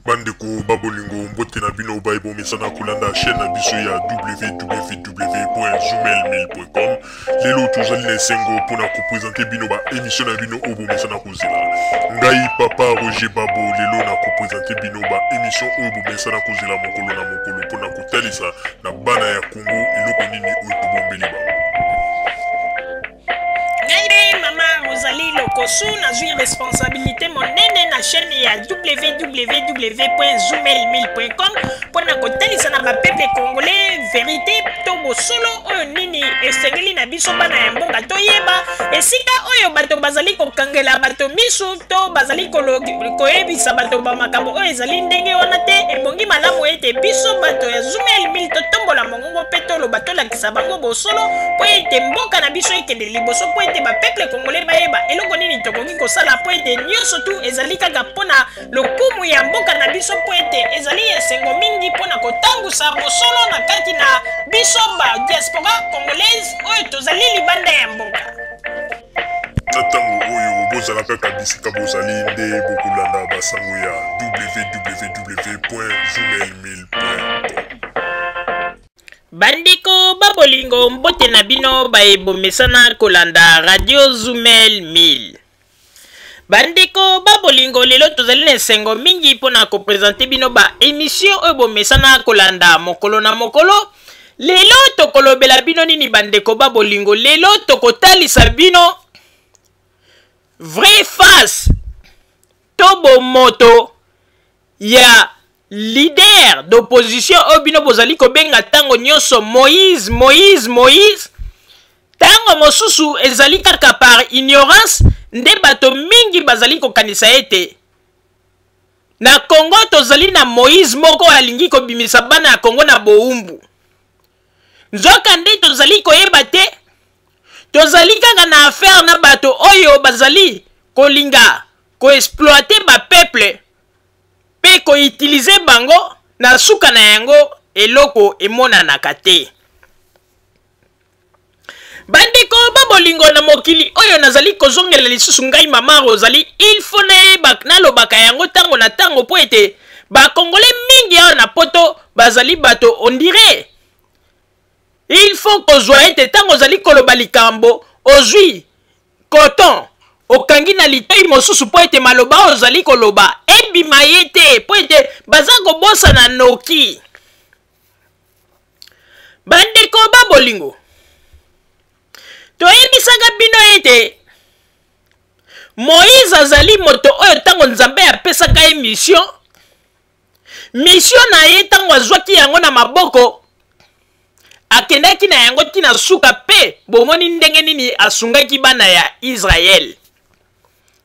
Bandeko ba bolingo, mbote na bino baye bomesana kolanda chaîne na biso ya www.zoomail1000.com. Lelo tozali na esengo mpona kopresente bino ba émission na bino oyo bomesana kozela. Ngai papa Roger Babo lelo na kopresente bino ba émission oyo bomesana kozela mokolo na mokolo mpona kotalisa na bana ya Congo eloko nini oyo tobombeli bango. Ngai mpe mama Rosalie Lokosu nazwi responsabilité monene na chaîne ya www.zoomail1000.com mpo na kotalisa na bapeuple congolais verité to bosolo oyo nini esengeli na biso bana ya mboka toyeba esika oyo bato bazali kokangela bato miso to bazali koyebisa bato bamakambo oyo ezali ndenge wana te. Ebongi malamu ete biso bato ya Zoomail 1000 totombola mongongo mpe toloba, tolakisa bango bosolo mpo ete mboka na biso ekende liboso, mpo ete bapeuple congolais bayeba eloko nini tokoki kosala, mpo ete nyonso tu ezali kaka mpo na lokumu ya mboka na biso, mpo ete ezali esengo mingi mpo na kotangusa bosolo na kati na biso ba diaspora congolaise oyo tozali libanda ya mboka. Na ntango oyo bozala kaka bisika bozali nde bokolanda basango ya www.zoomail1000.com. Bandeko ba bolingo, mbote na bino baye bomesana kolanda Radio Zumel 1000. Bandeko ba bolingo, lelo tozali na esengo mingi mpo na kopresente bino ba emission oyo bomesana kolanda mokolo na mokolo. Lelo tokolobela bino nini bandeko ba bolingo? Lelo tokotalisa bino vraie face to bomoto ya leader d'opposition oyo bino bozali kobenga ntango nyonso Moïse, Moïse, Moïse. Ntango mosusu ezali kaka par ignorance nde bato mingi bazali kokanisa ete na Congo tozali na Moïse moko alingi kobimisa bana ya Congo na bowumbu. Nzoka nde tozali koyeba te, tozali kaka na affaire na bato oyo bazali kolinga koexploite bapeuple mpe koutilize bango, na suka na yango eloko emonanaka te. Bandeko ba bolingo, na mokili oyo nazali kozongela lisusu ngai mama Rosalie, il faut nayeba nalobaka yango ntango na ntango mpo ete bakongole mingi awa na poto bazali bato ondire il faut kozwa ete ntango ozali koloba likambo ozwi coton okangi na litoi mosusu mpo ete maloba oyo ozali koloba ebima ye te, mpo ete baza kobosana noki. Bandeko ba bolingo, toyebisaka bino ete Moïse azali moto oyo ntango Nzambe apesaka ye mission, mission na ye ntango azwaki yango na maboko akendaki na yango ntina suka, mpe bomoni ndenge nini asungaki bana ya Israele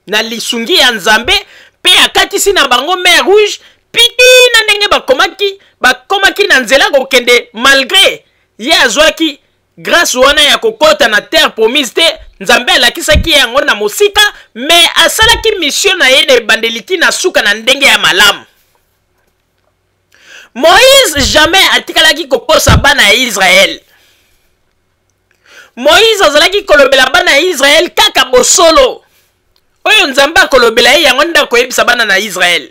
na lisungi ya Nzambe, mpe akatisi na bango mer Rouge piti na ndenge bakomaki na nzela kokende, malgre ye azwaki grâce wana ya kokota na terre promise te. Nzambe alakisaki ye yango na mosika, me asalaki mission na ye na ebandeli ti na suka na ndenge ya malamu. Moïse jamais atikalaki kokosa bana ya Israël. Moïse azalaki kolobela bana ya Israël kaka bosolo oyo Nzambe akolobela ye, yango nde akoyebisa bana na Israël.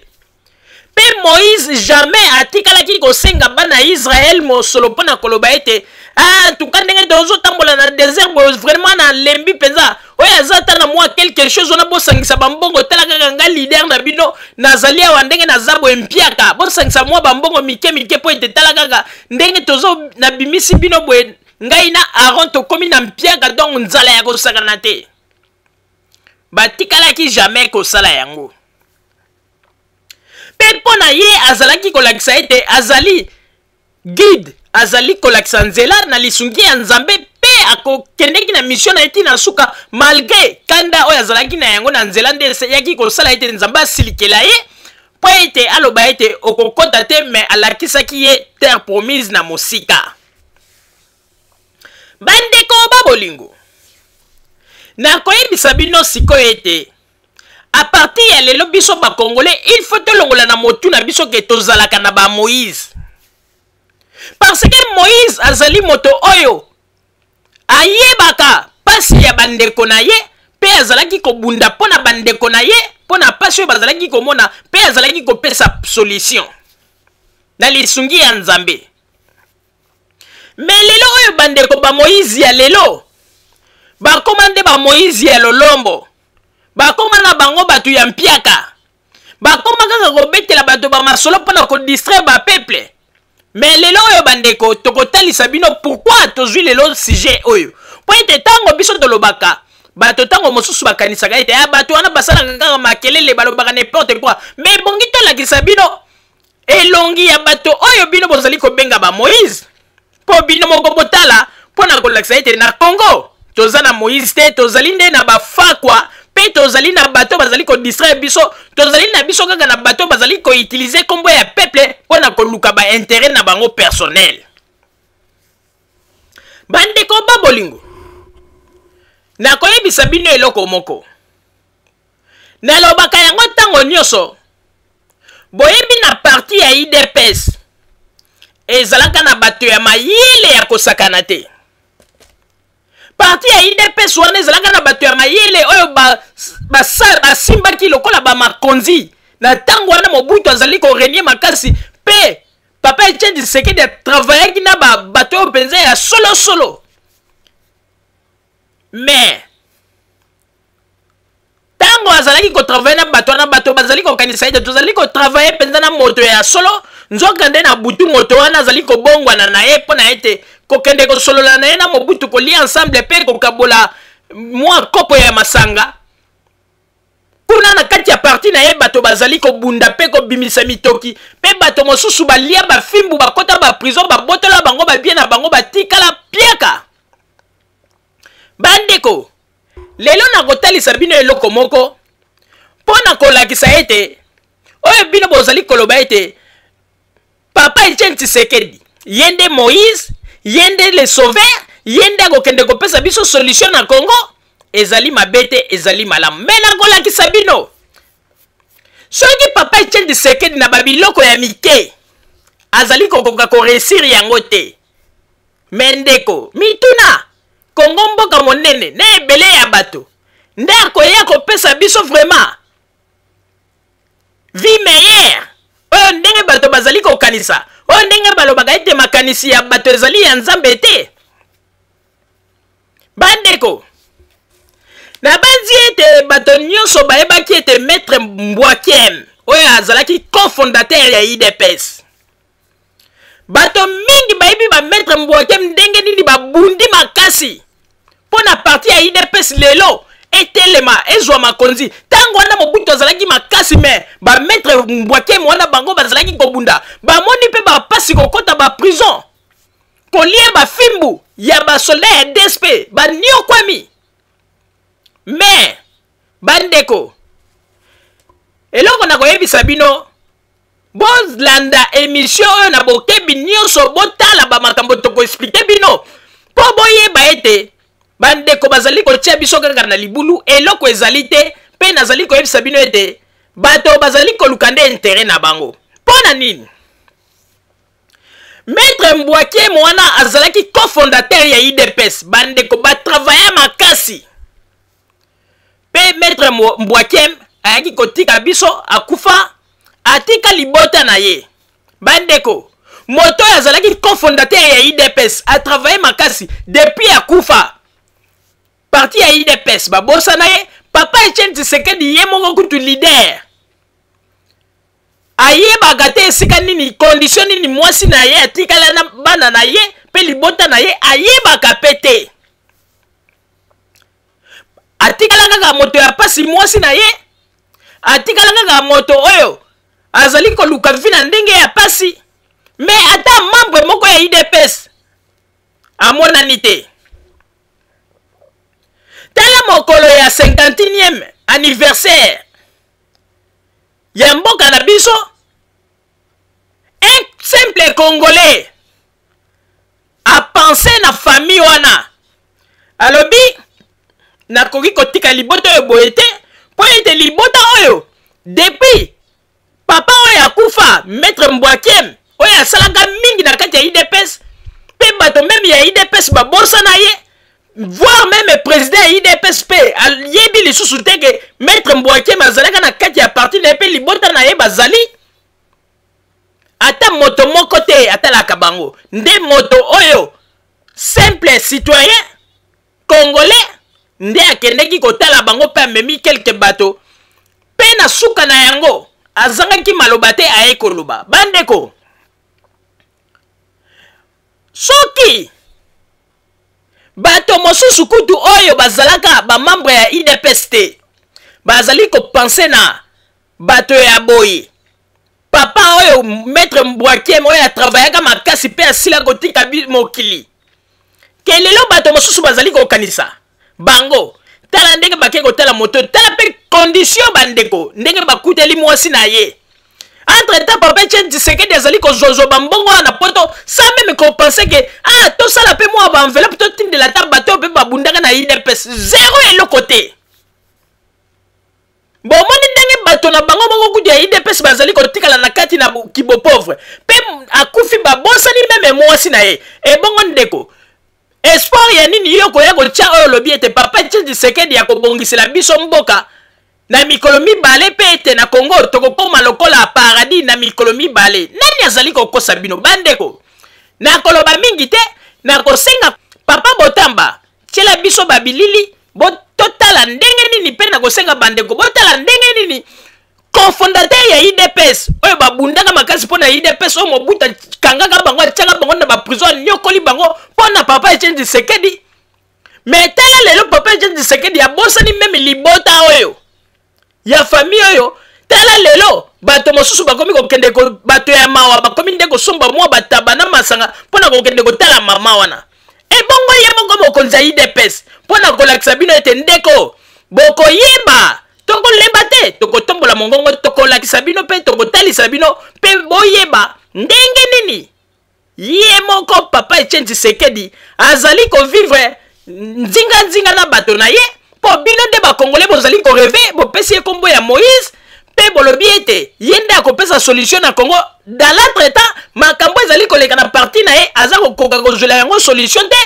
Mpe Moïse jamais atikalaki kosenga bana ya Israël mosolo mpo na koloba ete ah, tuka ndenge tozotambola na désert boye, vraiment nalembi mpenza, oyo aza ata na mwa quelque chose wana, bosangisa bambongo, tala kaka nga leader na bino nazali awa ndenge naza boye mpiaka, bosangisa mwa bambongo mike mike mpo ete tala kaka ndenge tozo nabimisi bino boye, ngai na Aaron tokomi na mpiaka, donc nzala ya kosakana te. Batikalaki jamais kosala yango. Mpe mpo na ye azalaki kolakisa ete azali guide, azali kolakisa nzela na lisungi ya Nzambe, mpe akokendeki na mission na ye ti na suka, malgre kanda oyo azalaki na yango na nzela nde eyaki kosala ete Nzambe asilikela ye mpo ete aloba ete okokota te, me alakisaki ye terre promise na mosika. Bandeko ba bolingo, nakoyebisa bino sikoyo ete a partir ya lelo biso bakongolais il faut tolongola na motu na biso ke tozalaka na ba Moïse, parce que Moïse azali moto oyo ayebaka pasi ya bandeko na ye. mpe azalaki kobunda mpo na bandeko na ye, mpo na mpasi oyo bazalaki komona, mpe azalaki kopesa solution na lisungi ya Nzambe. Me lelo oyo bandeko ba Moïse ya lelo bakoma nde ba Moïse ya lolombo, bakoma na bango bato ya mpiaka, bakoma kaka kobetela bato ba masolo mpo na kodistraire ba peuple. Me lelo oyo bandeko, tokotalisa bino pourquoi tozwi lelo sujet oyo, mpo ete ntango biso tolobaka, bato ntango mosusu bakanisaka ete ah, bato wana basalaka kaka makelele, balobaka n'importe quoi. Me ebongi tolakisa bino elongi ya bato oyo bino bozali kobenga ba Moïse, mpo bino moko botala, mpo na kolakisa ete na Congo toza na Moïse te, tozali nde na bafakwa, mpe tozali na bato bazali kodistraire biso, tozali na biso kaka na bato bazali koutilize nkombo ya peuple mpo na koluka bainteret na bango personnel. Bandeko ba bolingo, nakoyebisa bino eloko moko, nalobaka yango ntango nyonso. Boyebi, na parti ya UDPS ezalaka na bato ya mayele ya kosakana te. Parti ya UDPS wana ezalaka na bato ya mayele oyo basimbaki lokola bamakonzi na ntango wana Mobutu azali korenie makasi, mpe Papa Etienne Tshisekedi atravayaki na bato oyo mpenza ya solosolo. Mais ntango azalaki kotravaille na bato wana, bato bazali kokanisa ete tozali kotravaille mpenza na moto ya solo, nzoka nde na butu moto wana azali kobongwana na ye mpo na ete kokende kosolola na ye na Mobutu, kolia ensemble mpe kokabola mwa kopo ya masanga kuna na kati ya parti na ye. Bato bazali kobunda mpe kobimisa mitoki, mpe bato mosusu balia bafimbu, bakota baprison, babotola bango babie na bango, batikala piaka. Bandeko, lelo nakotalisa bino eloko moko mpo na kolakisa ete oyo bino bozali koloba ete Papa Etienne Tshisekedi ye nde Moïse, ye nde le sauveur, ye nde akokende kopesa biso solution na Congo, ezali mabe te, ezali malamu. Me nakolakisa bino, soki Papa Etienne Tshisekedi na babiloko ya mike azali kokoka koresir yango te, me ndeko, mituna, Kongo mboka monene na ebele ya bato, nde akoya kopesa biso vraiment vie meilleure oyo ndenge bato bazali kokanisa, oyo ndenge balobaka ete makanisi ya bato ezali ya Nzambe te? Bandeko, nabanzi ete bato nyonso bayebaki ete Maître Mbwakiem oyo azalaki cofondateur ya UDPS, bato mingi bayebi ba Maître Mbwakiem ndenge nini babundi makasi mpo na parti ya UDPS lelo etelema, ezwa makonzi. Ntango wana Mobutu azalaki makasi, me ba Maître Mbwakiem wana bango bazalaki kobunda, bamoni mpe bapasi, kokɔta baprison, kolia bafimbu ya basoldat ya DSP, baniokwami. Me bandeko, eloko nakoyebisa bino, bolanda emission oyo na bokebi nyonso, botala bamakambo tokoexplike bino mpo boyeba ete bandeko bazali kotia biso kaka na libulu, eloko ezali te. Mpe nazali koyebisa bino ete bato bazali koluka nde intere na bango. Mpo na nini? Maître Mbwakiem wana azalaki cofondateur ya UDPS. Bandeko, batravailla makasi, mpe Maître Mbwakiem ayaki kotika biso, akufa, atika libota na ye. Bandeko, moto oyo azalaki cofondateur ya UDPS, atravaille makasi, depuis akufa, parti ya UDPS babosana ye. Papa Etienne Tshisekedi ye moko kutu leader ayebaka te esika nini, condition nini mwasi na ye atikala na bana na ye mpe libota na ye, ayebaka mpe te. Atikala kaka moto ya pasi, mwasi na ye atikala kaka moto oyo azali koluka vi na ndenge ya pasi, me ata membre moko ya UDPS amonani te. Tala mokolo ya 51e anniversaire ya mboka na biso, un simple Congolais apense na famille wana, alobi nakoki kotika libota oyo boye te, mpo ete libota oyo depuis papa oyo akufa, Maître Mbwakiem oyo asalaka mingi na kati ya UDPS, mpe bato meme ya UDPS babosana ye. Voire même président ya UDPS mpe ayebi lisusu te ke maître Mbwakem azalaka na kati ya parti na ye mpe libota na ye bazali. Ata moto moko te atalaka bango. Nde moto oyo simple citoyen congolais nde akendeki kotala bango mpe amemi quelque bato, mpe na suka na yango azangaki maloba te aye koloba. Bandeko, soki bato mosusu kutu oyo bazalaka ba membre ya UDPS te bazali kopense na bato ya boye, papa oyo maître Mbwakem oyo atravaillaka makasi mpe asila kotika mokili, ke lelo bato mosusu bazali kokanisa bango. Tala ndenge bake kotala moto, tala mpe condition bandeko ndenge bakuteli mwasi na ye. Entre temps papa Etienne Tshisekedi azali kozwazwa bambongo wana na poto sans même kopenser ke ah tosala mpe mwa ba enveloppe totindela ata bato oyo mpe babundaka na UDPS. Zero eloko te. Bomoni ndenge bato na bango moko kutu ya UDPS bazali kotikala na kati na kibo pauvre, mpe akufi babosani meme mwasi na ye. Ebongo ndeko, espoir ya nini yo koya kotia oyo olobi ete papa Etienne Tshisekedi akobongisela biso mboka na mikolo mibale, mpe ete na Congo tokokoma lokola paradis na mikolo mibale? Nani azali kokosa bino bandeko? Nakoloba mingi te, nakosenga papa Botamba tiela biso babilili totala ndenge nini, mpe nakosenga bandeko botala ndenge nini cofondateur ya UDPS oyo babundaka makasi mpo na UDPS, oyo Mobutu akangaka bango, atiaka bango na baprison, anyokoli bango mpo na papa Etienne Tshisekedi. Mais tala lelo papa Etienne Tshisekedi abosani meme libota oyo ya famille oyo. Tala lelo bato mosusu bakomi kokende bato ya mawa bakomi nde kosomba mwa bataba na masanga mpo na kokende kotala mama wana. Ebongo ye moko mokonzi ya UDPS mpo na kolakisa bino ete ndeko bokoyeba, tokolemba te, tokotombola mongongo, tokolakisa bino mpe tokotalisa bino mpe boyeba ndenge nini ye moko papa Etienne Tshisekedi azali kovivre nzinga-nzinga na bato na ye. Mpo bino nde bakongole bozali koreve, bopesi ye kombo ya Moïse mpe bolobi ete ye nde akopesa solution na Congo. Dans l'entretemps makambo ezali koleka na parti na ye, aza kokoka kozwela yango solution te,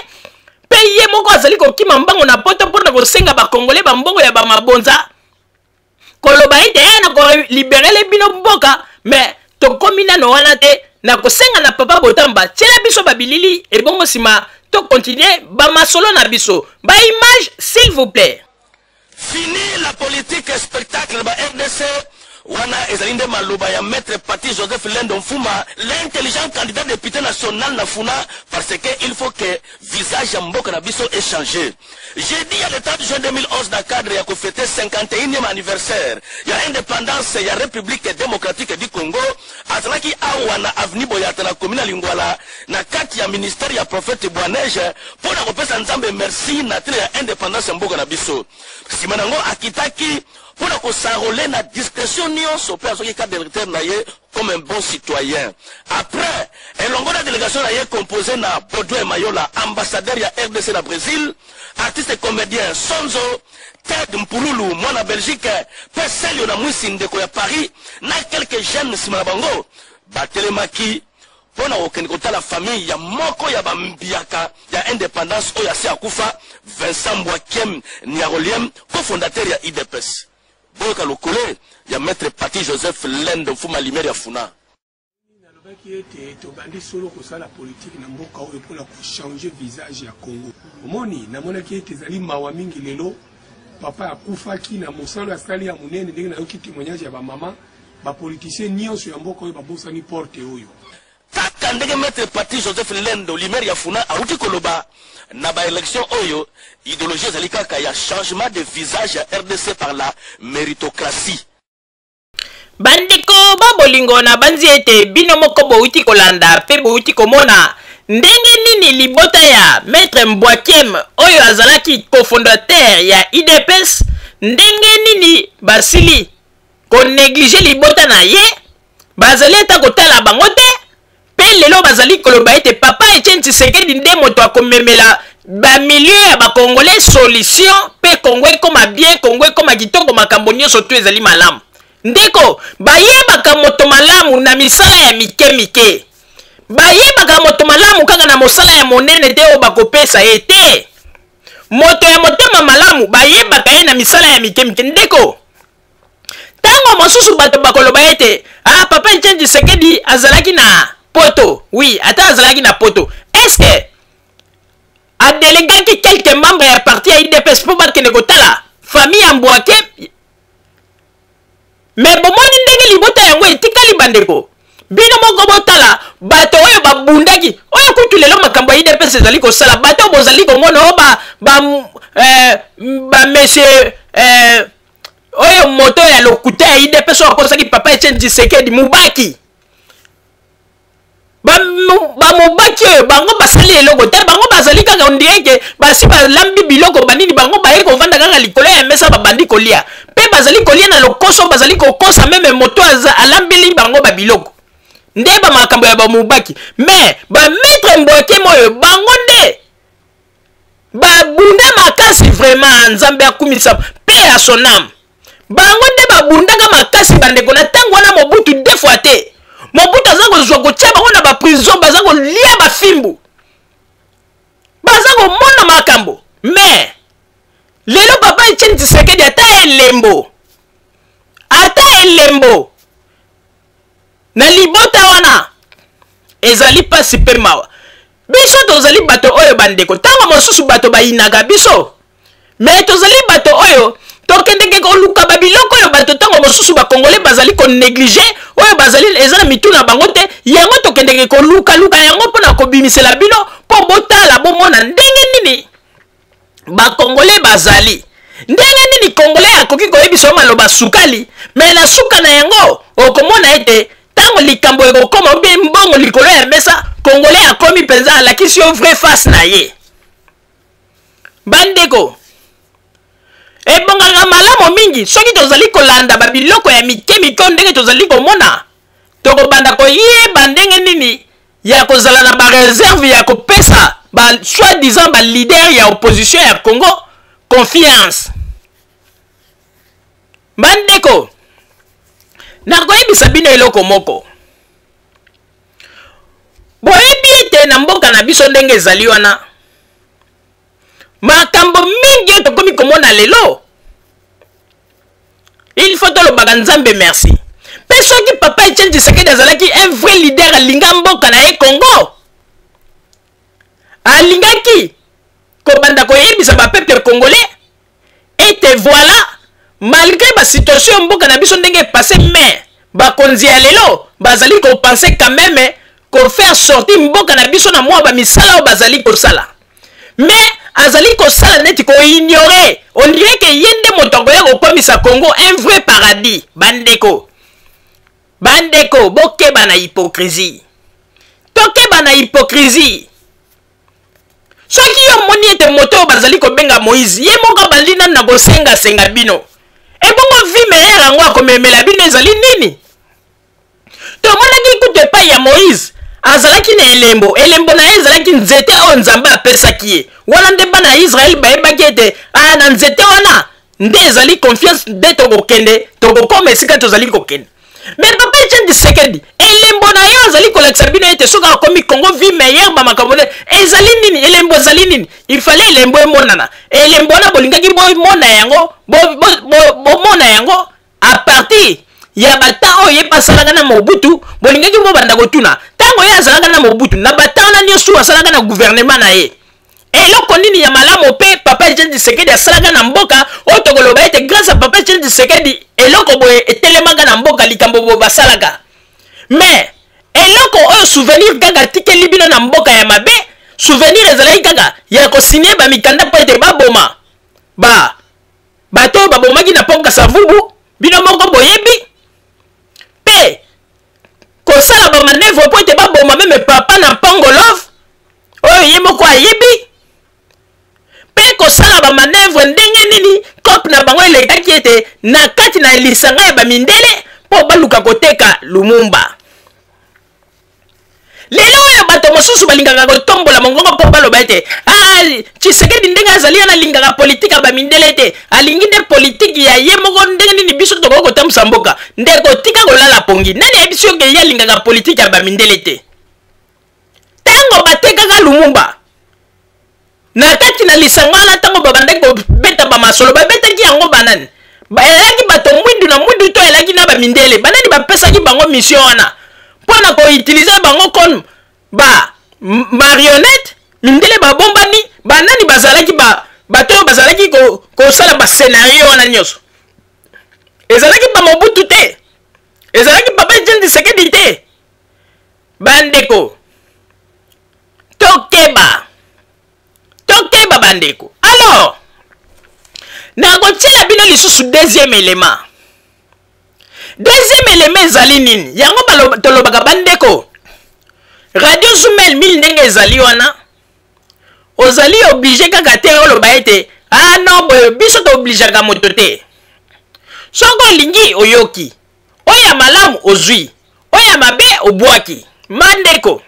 mpe ye moko azali kokima mbango na poto mpo na kosenga bakongole bambongo ya bamabonza, koloba ete ye na koliberele bino mboka. Mais tokomi nano wana te. Na kosenga na papa Botamba tiela biso babilili, ebongo nsima tokontinue bamasolo na biso. Ba image s'il vous plaît. Fini la politique spectacle ba RDC. Wana ezali nde maloba ya maître Paty Joseph Lendo Mfuma, l'intelligent candidat député national na Funa, parce que il faut que visage ya mboka na biso échanger. Jeudi ya le 30 juin 2011, na cadre ya kofete 51e anniversaire ya indépendance ya République démocratique du Congo, azalaki awa na avenue Boyata na commune ya Lingwala na kati ya ministère ya prophète Boanerge mpo na kopesa Nzambe merci na ntina ya indépendance ya mboka na biso. Nsima nango akitaki mpo na kosarole na discrétion nyonso mpe azwaki carte d'électeur na ye comme un bon citoyen. Après, elongo na délégation na ye composé na Baudouin Mayola, ambassadeur ya RDC na Brésil, artiste comédien Sonzo, Ted Mpululu mwana Belgique mpe Selio na Mwisi ndeko ya Paris na quelques jeunes nsima na bango batelemaki mpo na kokende kotala famille ya moko ya bambiaka ya indépendance oyo asi akufa, Vincent Mbwakiem Niaroliem, cofondateur ya UDPS. Boyoka lokole ya maître Paty Joseph Lendo Mfuma Lumière ya Funa. Nalobaki ete tobandi solo kosala politike na mboka oyo mpona kochanger visage ya Congo. Omoni, namonaki ete ezali mawa mingi lelo papa akufaki na mosala asali ya monene, ndenge nayoki témoignage ya bamama bapoliticien nyonso ya mboka oyo babosani porte oyo. Kaka ndenge maître Paty Joseph Lendo Lumière ya Funa awuti koloba na ba élection oyo, idéologie ezali kaka ya changement de visage ya RDC par la méritocratie. Bandeko ba bolingo, na banzi ete bino moko bowuti kolanda mpe bowuti komona ndenge nini libota ya maître Mbwakiem oyo azalaki cofondateur ya UDPS, ndenge nini basili konegliger libota na ye, bazali ata kotala bango te, mpe lelo bazali koloba ete papa Etienne Tshisekedi nde moto akomemela bamilio ya bakongole solution mpe Congo ekoma bien, Congo ekoma kitoko, makambo nyonso tu ezali malamu. Ndeko, bayebaka moto malamu na misala ya mike mike, bayebaka moto malamu kaka na mosala ya monene te oyo bakopesa ye te. Moto ya motema malamu bayebaka ye na misala ya mike mike. Ndeko, ntango mosusu bato bakoloba ete ah, papa Etienne Tshisekedi azalaki na poto. Oui, ata azalaki na poto, est-ce que adelegaki quelques membres ya parti ya UDPS mpo bakende kotala famille ya Mbwake? Me bomoni ndenge libota yango etikali. Bandeko, bino moko botala bato oyo babundaki, oyo kutu lelo makambo ya UDPS ezali kosala. Bato oyo bozali komona oyo ba, ba, eh, ba monsieur eh, oyo moto ya lokuta ya UDPS oyo akosaki papa Etienne Tshisekedi, Mubaki, bamobaki oyo, bango basali eloko te. Bango bazali kaka, on dirait que basi balambi biloko banini, bango baye kovanda kaka likolo ya mesa, babandi kolia mpe bazali kolia na lokoso, bazali kokosa même moto alambeli bango babiloko. Nde bamakambo ya bamobaki. Mais bamaître Mbwake oyo, bango nde babunda makasi vraiment. Nzambe akumisa mpe ya son âme. Bango nde babundaka makasi, bandeko, na ntango wana Mobutu. Deux fois te Mobutu aza kozwa kotia bango na baprison, baza kolia bafimbu, baza komona makambo. Mais lelo papa Etienne Tshisekedi, ata elembo, ata elembo na libota wana ezali mpasi mpe mawa. Biso tozali bato oyo, bandeko, ntango mosusu bato bayinaka biso, mais tozali bato oyo tokendeke koluka babiloko oyo bato ntango mosusu bakongole bazali konégliger, oyo bazali eza na mitu na bango te. Yango tokendeke kolukaluka yango mpona kobimisela bino, mpo botala, bomona ndenge nini bakongole bazali, ndenge nini Kongole akoki koyebisa yo maloba sukali, mais na suka na yango okomona ete ntango likambo ekokoma mpe mbongo likolo ya mesa, Kongole akomi mpenza alakisi yo vraie face na ye. Bandeko, ebongaka malamu mingi soki tozali kolanda babiloko ya mike mike. Ndenge tozali komona, tokobanda koyeba ndenge nini ya kozala na baréserve ya kopesa ba soi-disant baleader ya opposition ya Congo confiance. Bandeko, nakoyebisa bino eloko moko. Boyebi ete na mboka na biso, ndenge ezali wana, makambo mingi oyo tokomi komona lelo, il faut tolobaka Nzambe merci. Mpe soki papa Etienne Tshisekedi azalaki un vrai leader, alinga mboka na ye Congo, alingaki kobanda koyebisa bapeuple congolais ete voilà, malgré basituation ya mboka na biso ndenge epasse, mais bakonzi ya lelo bazali kopenser quand même kofaire sortir mboka na biso na mwa bamisala oyo bazali kosala. Mais azali kosala neti koignorer, on dirait que ye nde moto akoya kokomisa Congo un vrai paradis. Bandeko, bandeko, bokeba na hypocrisie, tokeba na hypocrisie. Soki yo omoni ete moto oyo bazali kobenga Moïse, ye moko abandi nanu na kosengasenga bino, ebongo vie meilleure yango akomemela bino ezali nini? Tomonaki kutu epai ya Moïse, azalaki na elembo. Elembo na ye ezalaki nzete oyo Nzambe apesaki ye. Wana nde bana ya Israele bayebaki ete aya na nzete wana nde ezali confiance, nde tokokende, tokokoma esika tozali kokende. Mais papa Etienne Tshisekedi, elembo na ye azali kolakisa bino ete soki akomi Congo vie meilleure, bamakambo nde ezali nini? Elembo ezali nini? Il fallait elembo emonana. Elembo wana bolingaki bomona yango, bomona yango à partir ya bata oyo ye mpe asalaka na Mobutu. Bolingaki bobanda kotuna ntango ye azalaka na Mobutu, na bata wana nyonso asalaka na gouvernement na ye, eloko nini ya malamu mpe papa Etienne Tshisekedi asalaka na mboka oyo tokoloba ete grâce à papa Etienne Tshisekedi eloko boye etelemaka na mboka, likambo boye basalaka? Mais eloko oyo, souvenir kaka atikeli bino na mboka ya mabe, souvenir ezalaki kaka ya kosigner bamikanda mpo ete baboma ba bato oyo babomaki na pont Kasavubu, bino moko boyebi, mpe kosala bamanœuvre mpo ete baboma même papa na Pongolove oyo ye moko ayebi, mpe kosala bamanœuvre ndenge nini cope na bango elekaki ete na kati na lisanga ya bamindele mpo baluka koteka Lumumba. Lelo oyo bato mosusu balingaka kotombola mongongo mpo baloba ete ah, Tshisekedi ndenge azali wana alingaka politike ya bamindele te, alingi nde politike ya ye moko. Ndenge nini biso tokoki kotambusa mboka? Ndeko, tika kolala pongi. Nani ayebisi yo ke ye alingaka politike ya bamindele te? Ntango batekaka Lumumba. Na kati na lisanga wana, ntango babandaki kobeta bamasolo, babetaki yango banani? Elaki bato mwindu na mwindu to elaki na bamindele? Banani bapesaki bango mission wana mpo na koutiliser bango comme ba marionnette? Mindele babombani. Banani bazalaki ba bato oyo bazalaki kosala ko bascénario wana nyonso? Ezalaki bamobutu te, ezalaki papa Etienne Tshisekedi te. Bandeko, tokeba, tokeba bandeko. Alors nakotiela bino lisusu deuxième élément. Deuxième élément ezali nini? Yango tolobaka, bandeko, Radio Zumel 1000, ndenge ezali wana, ozali obligé kaka te oloba ete ah non, boye. Biso toobligeaka moto te. Soki olingi, oyoki, oyo ya malamu ozwi, oyo ya mabe obwaki. Mandeko,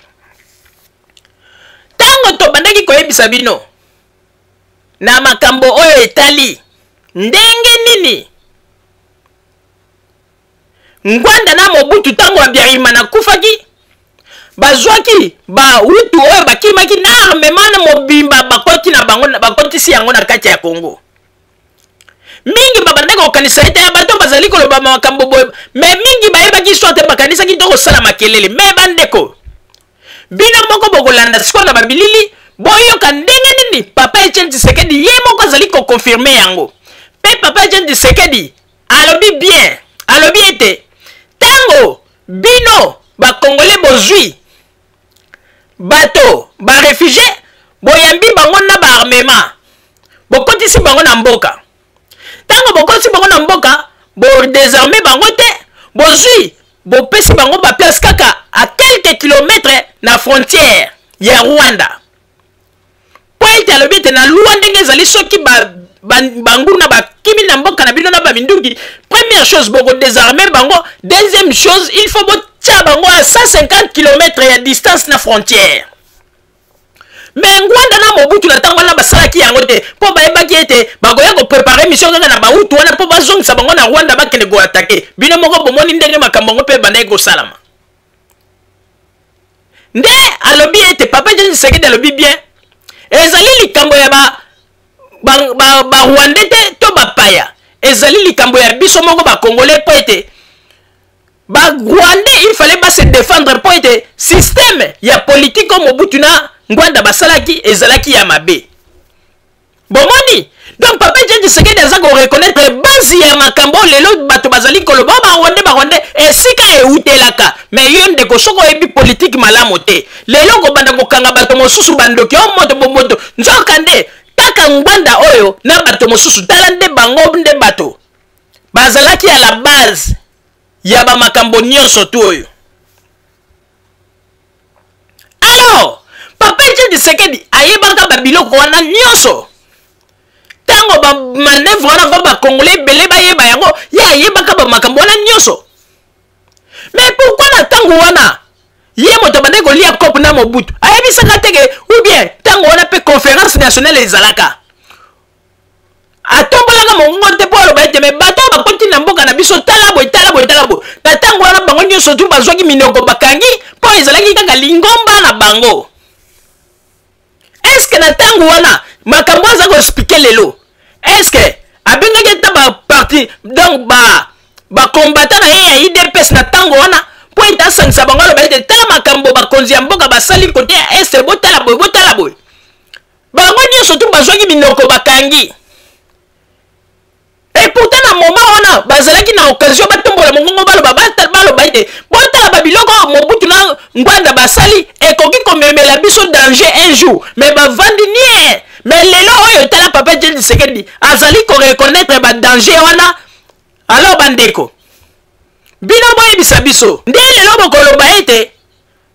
ntango tobandaki koyebisa bino na makambo oyo etali ndenge nini Ngbanda na Mobutu, ntango Habyarimana akufaki, bazwaki Bahutu oyo bakimaki na armement na mobimba, bakoti na bango, bakotisi yango na kati ya Congo. Mingi babandaki kokanisa ete ya bato bazali koloba makambo boye, mais mingi bayebaki histoire te, bakanisaki to kosala makelele. Mais bandeko, bino moko bokolanda sikoyo na babilili, boyoka ndenge nini papa Etienne Tshisekedi ye moko azali koconfirmer yango. Mpe papa Etienne Tshisekedi alobi bien, alobi ete ntango bino Bakongole bozwi bato baréfugiés, boyambi bango na baarmement, bokotisi bango na mboka, ntango bokotisi bango na mboka, bodésarmer bango te, bozwi, bopesi bango baplace kaka à quelques kilomètres na frontière ya Rwanda, mpo ete alobi ete na loi ndenge ezali, soki banguna bakimi na mboka na bino na baminduki, première chose, bokodésarmer bango, deuxième chose, il faut botia bango à 150 km ya distance na frontière. Mais Ngbanda na Mobutu na ntango wana basalaki yango te, mpo bayebaki ete bakoya kopréparer mission kaka na Bahutu wana mpo bazongisa bango na Rwanda, bakende koattaquer. Bino moko bomoni ndenge makambo yango mpe ebandaki kosalama. Nde alobi ete papa Etienne Tshisekedi alobi bien, ezali likambo ya Barwandais ba, ba, ba te to bapaya, ezali likambo ya biso moko Bakongolais, mpo ete Barwandais, il fallait base défendre, mpo ete système ya politique oyo Mobutu na Ngbanda basalaki ezalaki ya mabe. Bomoni, donc papa Etienne Tshisekedi aza koreconnaître base ya makambo oyo lelo bato bazali koloba o Barwandais, Barwandais, esika eutelaka. Mais yo ndeko, soki oyebi politike malamu te, lelo kobanda kokanga bato mosusu bandoki o moto bomoto, nzoka nde kaka Ngbanda oyo na bato mosusu, tala nde bango nde bato bazalaki ya la base ya bamakambo nyonso tu oyo. Alors papa Etienne Tshisekedi ayebaka babiloko wana nyonso. Ntango bamanœuvre wana va Bakongolais ebele bayeba yango, ye ayebaka bamakambo wana nyonso. Mais pourquoi na ntango wana ye moto abandaki kolia cope na Mobutu ayebisaka te ke, ou bien ntango wana mpe conférence nationale ezalaka, atombolaka mongongo te mpo aloba ete mais bato oyo bakoti na mboka na biso, tala boye, tala boye, tala boye? Na ntango wana bango nyonso tu bazwaki minoko bakangi, mpo ezalaki kaka lingomba na bango. Est-ce na ntango wana makambo aza koexpliquer lelo, est-ce abengaki ata baparti, donc bacombattants na ye ya UDPS na ntango wana, mpo ete asangisa bango, aloba ete tala makambo bakonzi ya mboka basali côté ya Est, botala boye, botala boye? Bango nyonso tu bazwaki minoko bakangi. Et pourtant na moment wana bazalaki na occasion batombola mongongo, baloba, baloba ete botala babiloko oyo Mobutu na Ngbanda basali, ekoki komemela biso danger un jour. Mais bavandi nie. Mais lelo oyo, tala papa Etienne Tshisekedi azali koreconnaître badanger wana. Alors bandeko, bino boyebisa biso nde lelo bokoloba ete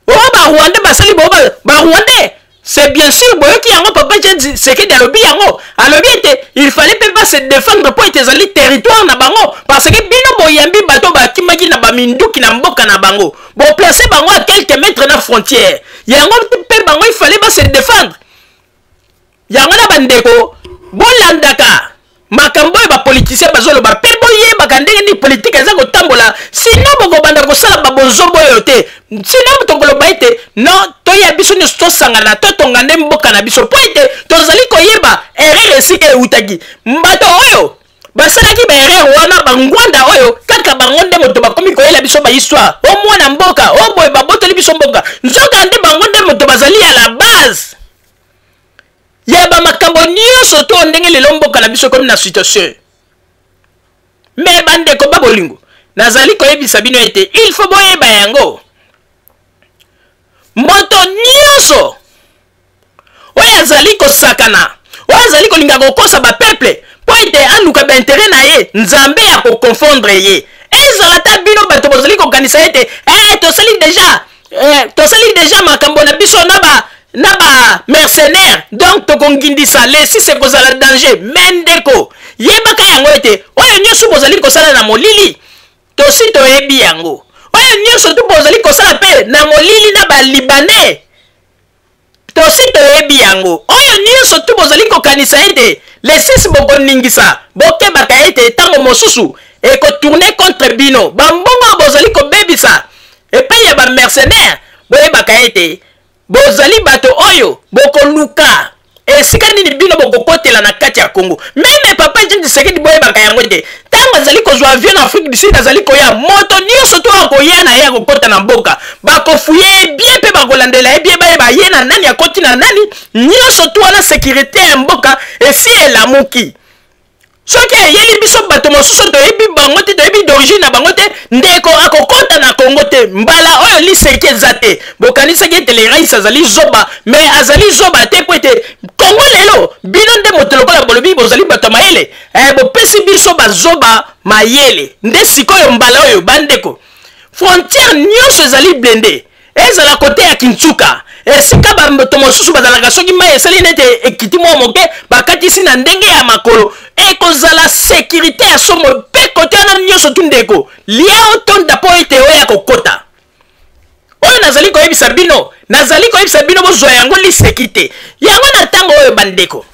oyo Barwandais basali bo Barwandais, c'est bien sûr, boyoki yango, papa Tshisekedi alobi yango, alobi ete il fallait mpe ba se défendre, mpo ete ezali territoire na bango, parce que bino boyambi bato bakimaki na baminduki na mboka na bango, boplace bango à quelques mètres na frontière, yango mpe bango il fallait ba se défendre. Yango na bandeko, bolandaka. Makambo oyo bapolitisien bazoloba mpe boyebaka ndenge nini politike eza kotambola, sino bokobanda kosala babozobo oyo te. Sino tokoloba ete non, toya biso nyonso tosangana, totonga nde mboka na biso, mpo ete tozali koyeba erreur esika eutaki. Bato oyo basalaki baerreur wana, bangwanda oyo kaka bango nde moto bakomi koyela biso bahistoire, o mwana mboka o boye babotoli biso mboka, nzoka nde bango nde moto bazali ya la base ya bamakambo nyonso to ndenge lelo mboka na biso ekomi na situation. Me bandeko ba bolingo, nazali koyebisa bino ete il faut boyeba yango, moto nyonso oyo azali kosakana, oyo azali kolinga kokosa bapeuple mpo ete aluka baintere na ye, Nzambe akokonfondre ye. Ezala ata bino bato bozali kokanisa ete tosali deja tosali deja makambo na biso na ba na ba mercenaire, donc tokongindisa le 6 ekozala danger. Me ndeko, yebaka yango ete oyo nyonso bozali kosala na molili, tosi toyebi yango. Oyo nyonso tu bozali kosala mpe na molili na balibanais, tosi toyebi yango. Oyo nyonso tu bozali kokanisa ete le 6 bokoningisa, bokebaka ete ntango mosusu ekotourne contre bino. Bambongo oyo bozali kobebisa epai ya bamercenaire, boyebaka ete bozali bato oyo bokoluka esika nini bino bokokotela na kati ya Congo. Meme papa Etienne Tshisekedi, boyebaka yango ete ntango azali kozwa avion na Afrique du Sud, azali koya, moto nyonso to akoya na ye akokota na mboka, bakofuye ye bien mpe bakolandela ye bien, bayeba ye na nani akoti na nani nyonso to wana. Sécurité ya mboka esi elamuki. Soki ayeli biso bato mosusu toyebi bango te, toyebi d'origine na bango te, ndeko akokɔta na Kongo te. Mbala oyo liseki eza te. Bokanisaki ete le rais azali zoba, mais azali zoba te, po ete Kongo lelo bino nde moto lokola bolobi bozali bato ya mayele, bopesi biso bazoba mayele nde sikoyo. Mbala oyo bandeko, frontière nyonso ezali blende, ezala kote ya Kintsuka esika bato mosusu bazalaka, soki mai esali nete ekiti mwa moke, bakatisi na ndenge ya makolo, ekozala sécurité ya somo. Mpe kote wana nyonso tu, ndeko, lia otonda mpo ete oyo akokota. Oyo nazali koyebisa bino, nazali koyebisa bino bozwa yango liseki te. Yango na ntango oyo bandeko,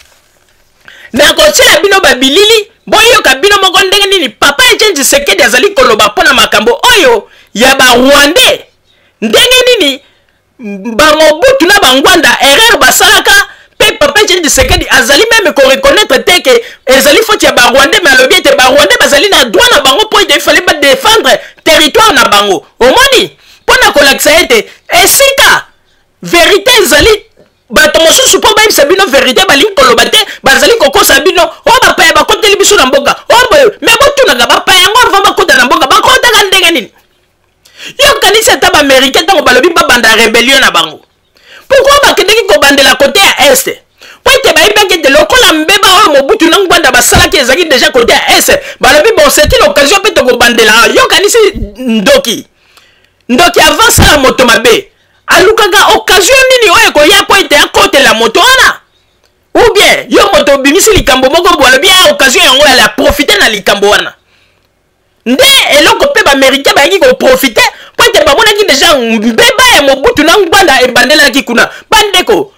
nakotiela bino babilili, boyoka bino moko ndenge nini papa Etienne Tshisekedi azali koloba mpo na makambo oyo ya barwandais, ndenge nini bamobutu na bangwanda erreur basalaka. Mpe papa Etienne Tshisekedi azali meme koreconnaître te ke ezali faute ya barwandais, mais alobi ete barwandais bazali na droit na bango mpo ete ifale badéfendre territoire na bango. Omoni, mpo na kolakisa ete esika vérité ezali, bato mosusu mpo bayebisa bino vérité balingi koloba te, bazali kokosa bino oyo bapaya bakoteli biso na mboka oyo boye. Me botunaka bapaya yango, avant bakota na mboka bakotaka ndenge nini? Yokanisi ata baaméricain ntango balobi babanda rébellion na bango, pourquoi bakendeki kobandela kote ya Est? Po ete bayebaki ete lokola mbeba oyo Mobutu na Ngbanda basalaki ezalaki déjà kote ya Est, balobi bon, c'est une occasion mpe tokobandela. Yokanisi ndoki, ndoki avant sala moto mabe alukaka occasion nini oyo ekoya mpo ete akotela moto wana, ou bien yo moto obimisi likambo moko bo alobi ya occasion yango ya profite na likambo wana. Nde eloko mpe baaméricain bayaki koprofite mpo ete bamonaki deja mbeba ya Mobutu na Ngbanda ebandelaki kuna. Bandeko,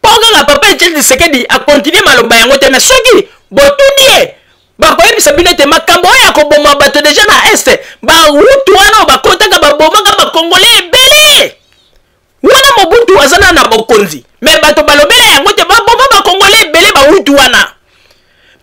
mpo kaka papa Etienne Tshisekedi akontinue maloba yango te, mais soki botuni ye, bakoyebisa bino ete makambo oyo ya koboma bato deja na Est, bahutu wana oyo bakotaka babomaka bakongole ebele wana, Mobutu aza na na bokonzi, me bato balobela yango te. Baboma bakongole ebele bahutu wana,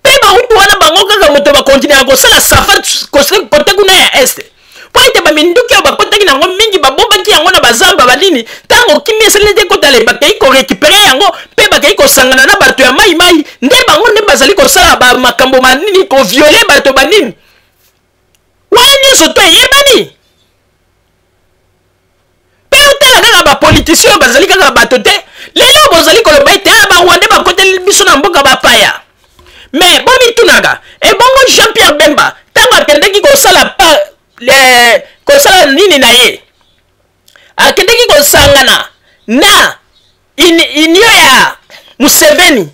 mpe bahutu wana bango kaka moto bakontinuaka kosala safari kote kuna ya Est, mpo ete baminduki oyo bakotaki na yango mingi babombaki yango na bazamba banini. Ntango kimia esali nete ekotala, bakei korécupérer yango mpe bakei kosangana na bato ya mai mai, nde bango nde bazali kosala bamakambo manini, kovioler bato banini wana nyonso to eyebani. Mpe otala kaka bapoliticien oyo bazali kaka bato te. Lelo bozali koloba ete a barwandais bakoteli biso na mboka bapaya, me bomitunaka ebongo Jean Pierre Bemba ntango akendeki kosala pa kosala nini na ye, akendeki kosangana na union ya Museveni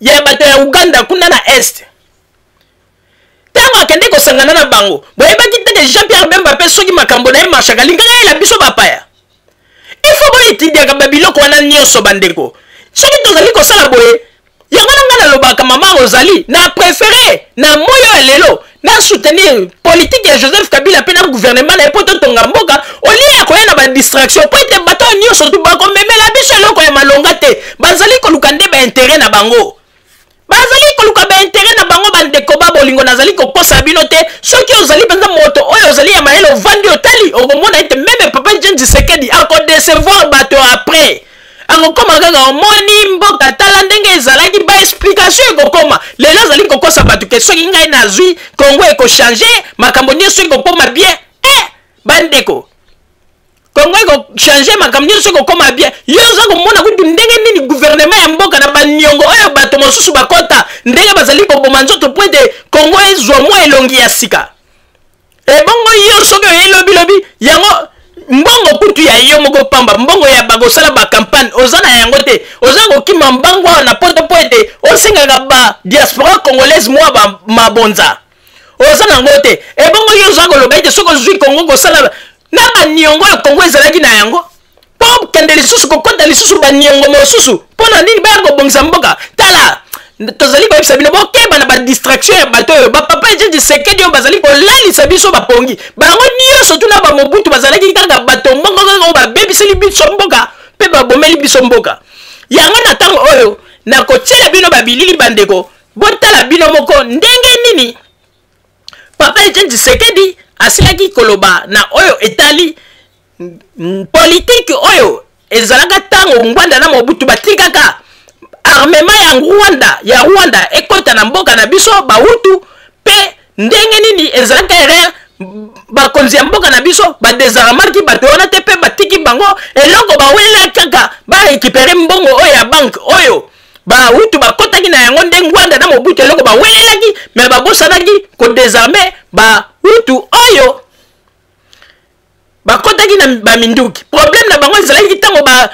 ya bato ya Uganda kuna na Est, ntango akende kosangana na bango, boyebaki te ke Jean Pierre Bemba mpe soki makambo na ye marchaka, alingaka yela biso bapaya? Il faut boétudiaka babiloko wana nyonso bandeko. Soki tozali kosala boye, Yango na ngai nalobaka, mama Rosalie, na préféré na moi oyo ya lelo na soutenir politique ya Joseph Kabila mpe na gouvernement na ye mpo totonga mboka, olie ya koya na badistraction, mpo ete bato oyo nyonso tu bakomemela biso eloko ya malonga te. Bazali koluka nde baintérêt na bango, bazali koluka baintérêt na bango. Bandeko ba bolingo, nazali kokosa bino te. Soki ozali mpenza moto oyo ozali ya mayele, ovandi otali, okomona ete même papa Etienne Tshisekedi akodecevoir bato. Après akokoma kaka omoni mboka, tala ndenge ezalaki, baexplication ekokoma. Lelo azali kokosa bato ke soki ngai nazwi Kongo, ekochange, makambo nyonso ekokoma bien. Eh, bandeko, Kongo ekochange, makambo nyonso ekokoma bien. Yo oza komona kutu ndenge nini gouvernement ya mboka na baniongo oyo bato mosusu bakɔta, ndenge bazali koboma nzoto po ete Kongo ezwa mwa elongi ya sika. Ebongo yo soki oye lobilobi yango, mbongo kutu ya yo moko pamba, mbongo ya bakosala bacampagne oza na yango te, oza kokima mbango awa na poto mpo ete osengaka ba diaspora congolaise mwa mabonza, oza na yango te. Ebongo yo oza koloba ete soki ozwi Kongo kosala na baniongo oyo Kongo ezalaki na yango, mpo kende lisusu kokɔta lisusu baniongo mosusu mpo na nini? Baya kobongisa mboka. Tala, tozali koyebisa bino, bokeba na badistraction ya bato oyo, bapapa Etienne Tshisekedi oyo bazali kolalisa biso bapongi. Bango nyonso tuna bamobutu bazalaki kaka bato mbongo kaka oyo babebiseli biso mboka mpe babomeli biso mboka. Yango na ntango oyo nakotiela bino babilili, bandeko, botala bino moko ndenge nini papa Etienne Tshisekedi asilaki koloba na oyo etali politike oyo ezalaka ntango Ngbanda na Mobutu batikaka armement ya Rwanda ekɔta na mboka na biso Bahutu, mpe ndenge nini ezalaka erreur bakonzi ya mboka na biso badésarmaki bato wana te mpe batiki bango. Eloko bawela kaka barécupérer mbongo oyo ya banque oyo Bahutu bakɔtaki na yango. Nde Ngbanda na Mobutu eloko bawelelaki, mais babosanaki kodésarmer Bahutu oyo bakɔtaki na baminduki. Problème na bango ezalaki ntango ba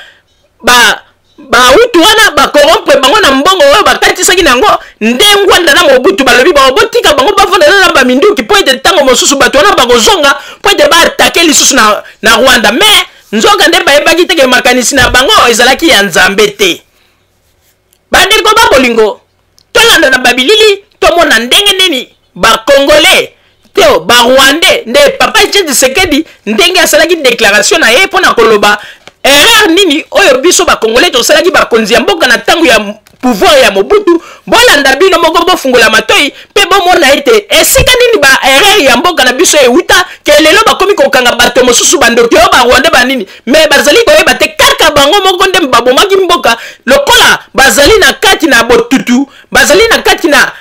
ba Bahutu wana bacorrompre bango na mbongo oyo bakatisaki na yango. Nde Ngbanda na Mobutu balobi bango botika bango bafanda na baminduki, mpo ete ntango mosusu bato wana bakozonga mpo ete baattaquer lisusu na Rwanda. Mais nzoka nde bayebaki teke makanisi na bango ezalaki ya Nzambe te. Bandeko ba bolingo, tolanda na babilili, tomona ndenge nini Bacongolais to Barwandais, nde papa Etienne Tshisekedi ndenge asalaki déclaration na ye mpo na koloba erreur nini oyo biso Bacongolais tosalaki, bakonzi ya mboka na ntango ya pouvoir ya Mobutu. Bolanda bino moko, bofungola matoi mpe bomona ete esika nini baerreur ya mboka na biso ewuta, ke lelo bakomi kokanga bato mosusu bandoki oyo Barwandais banini, mais bazali koyeba te kaka bango moko nde babomaki mboka. Lokola bazali na kati na botutu, bazali na kati na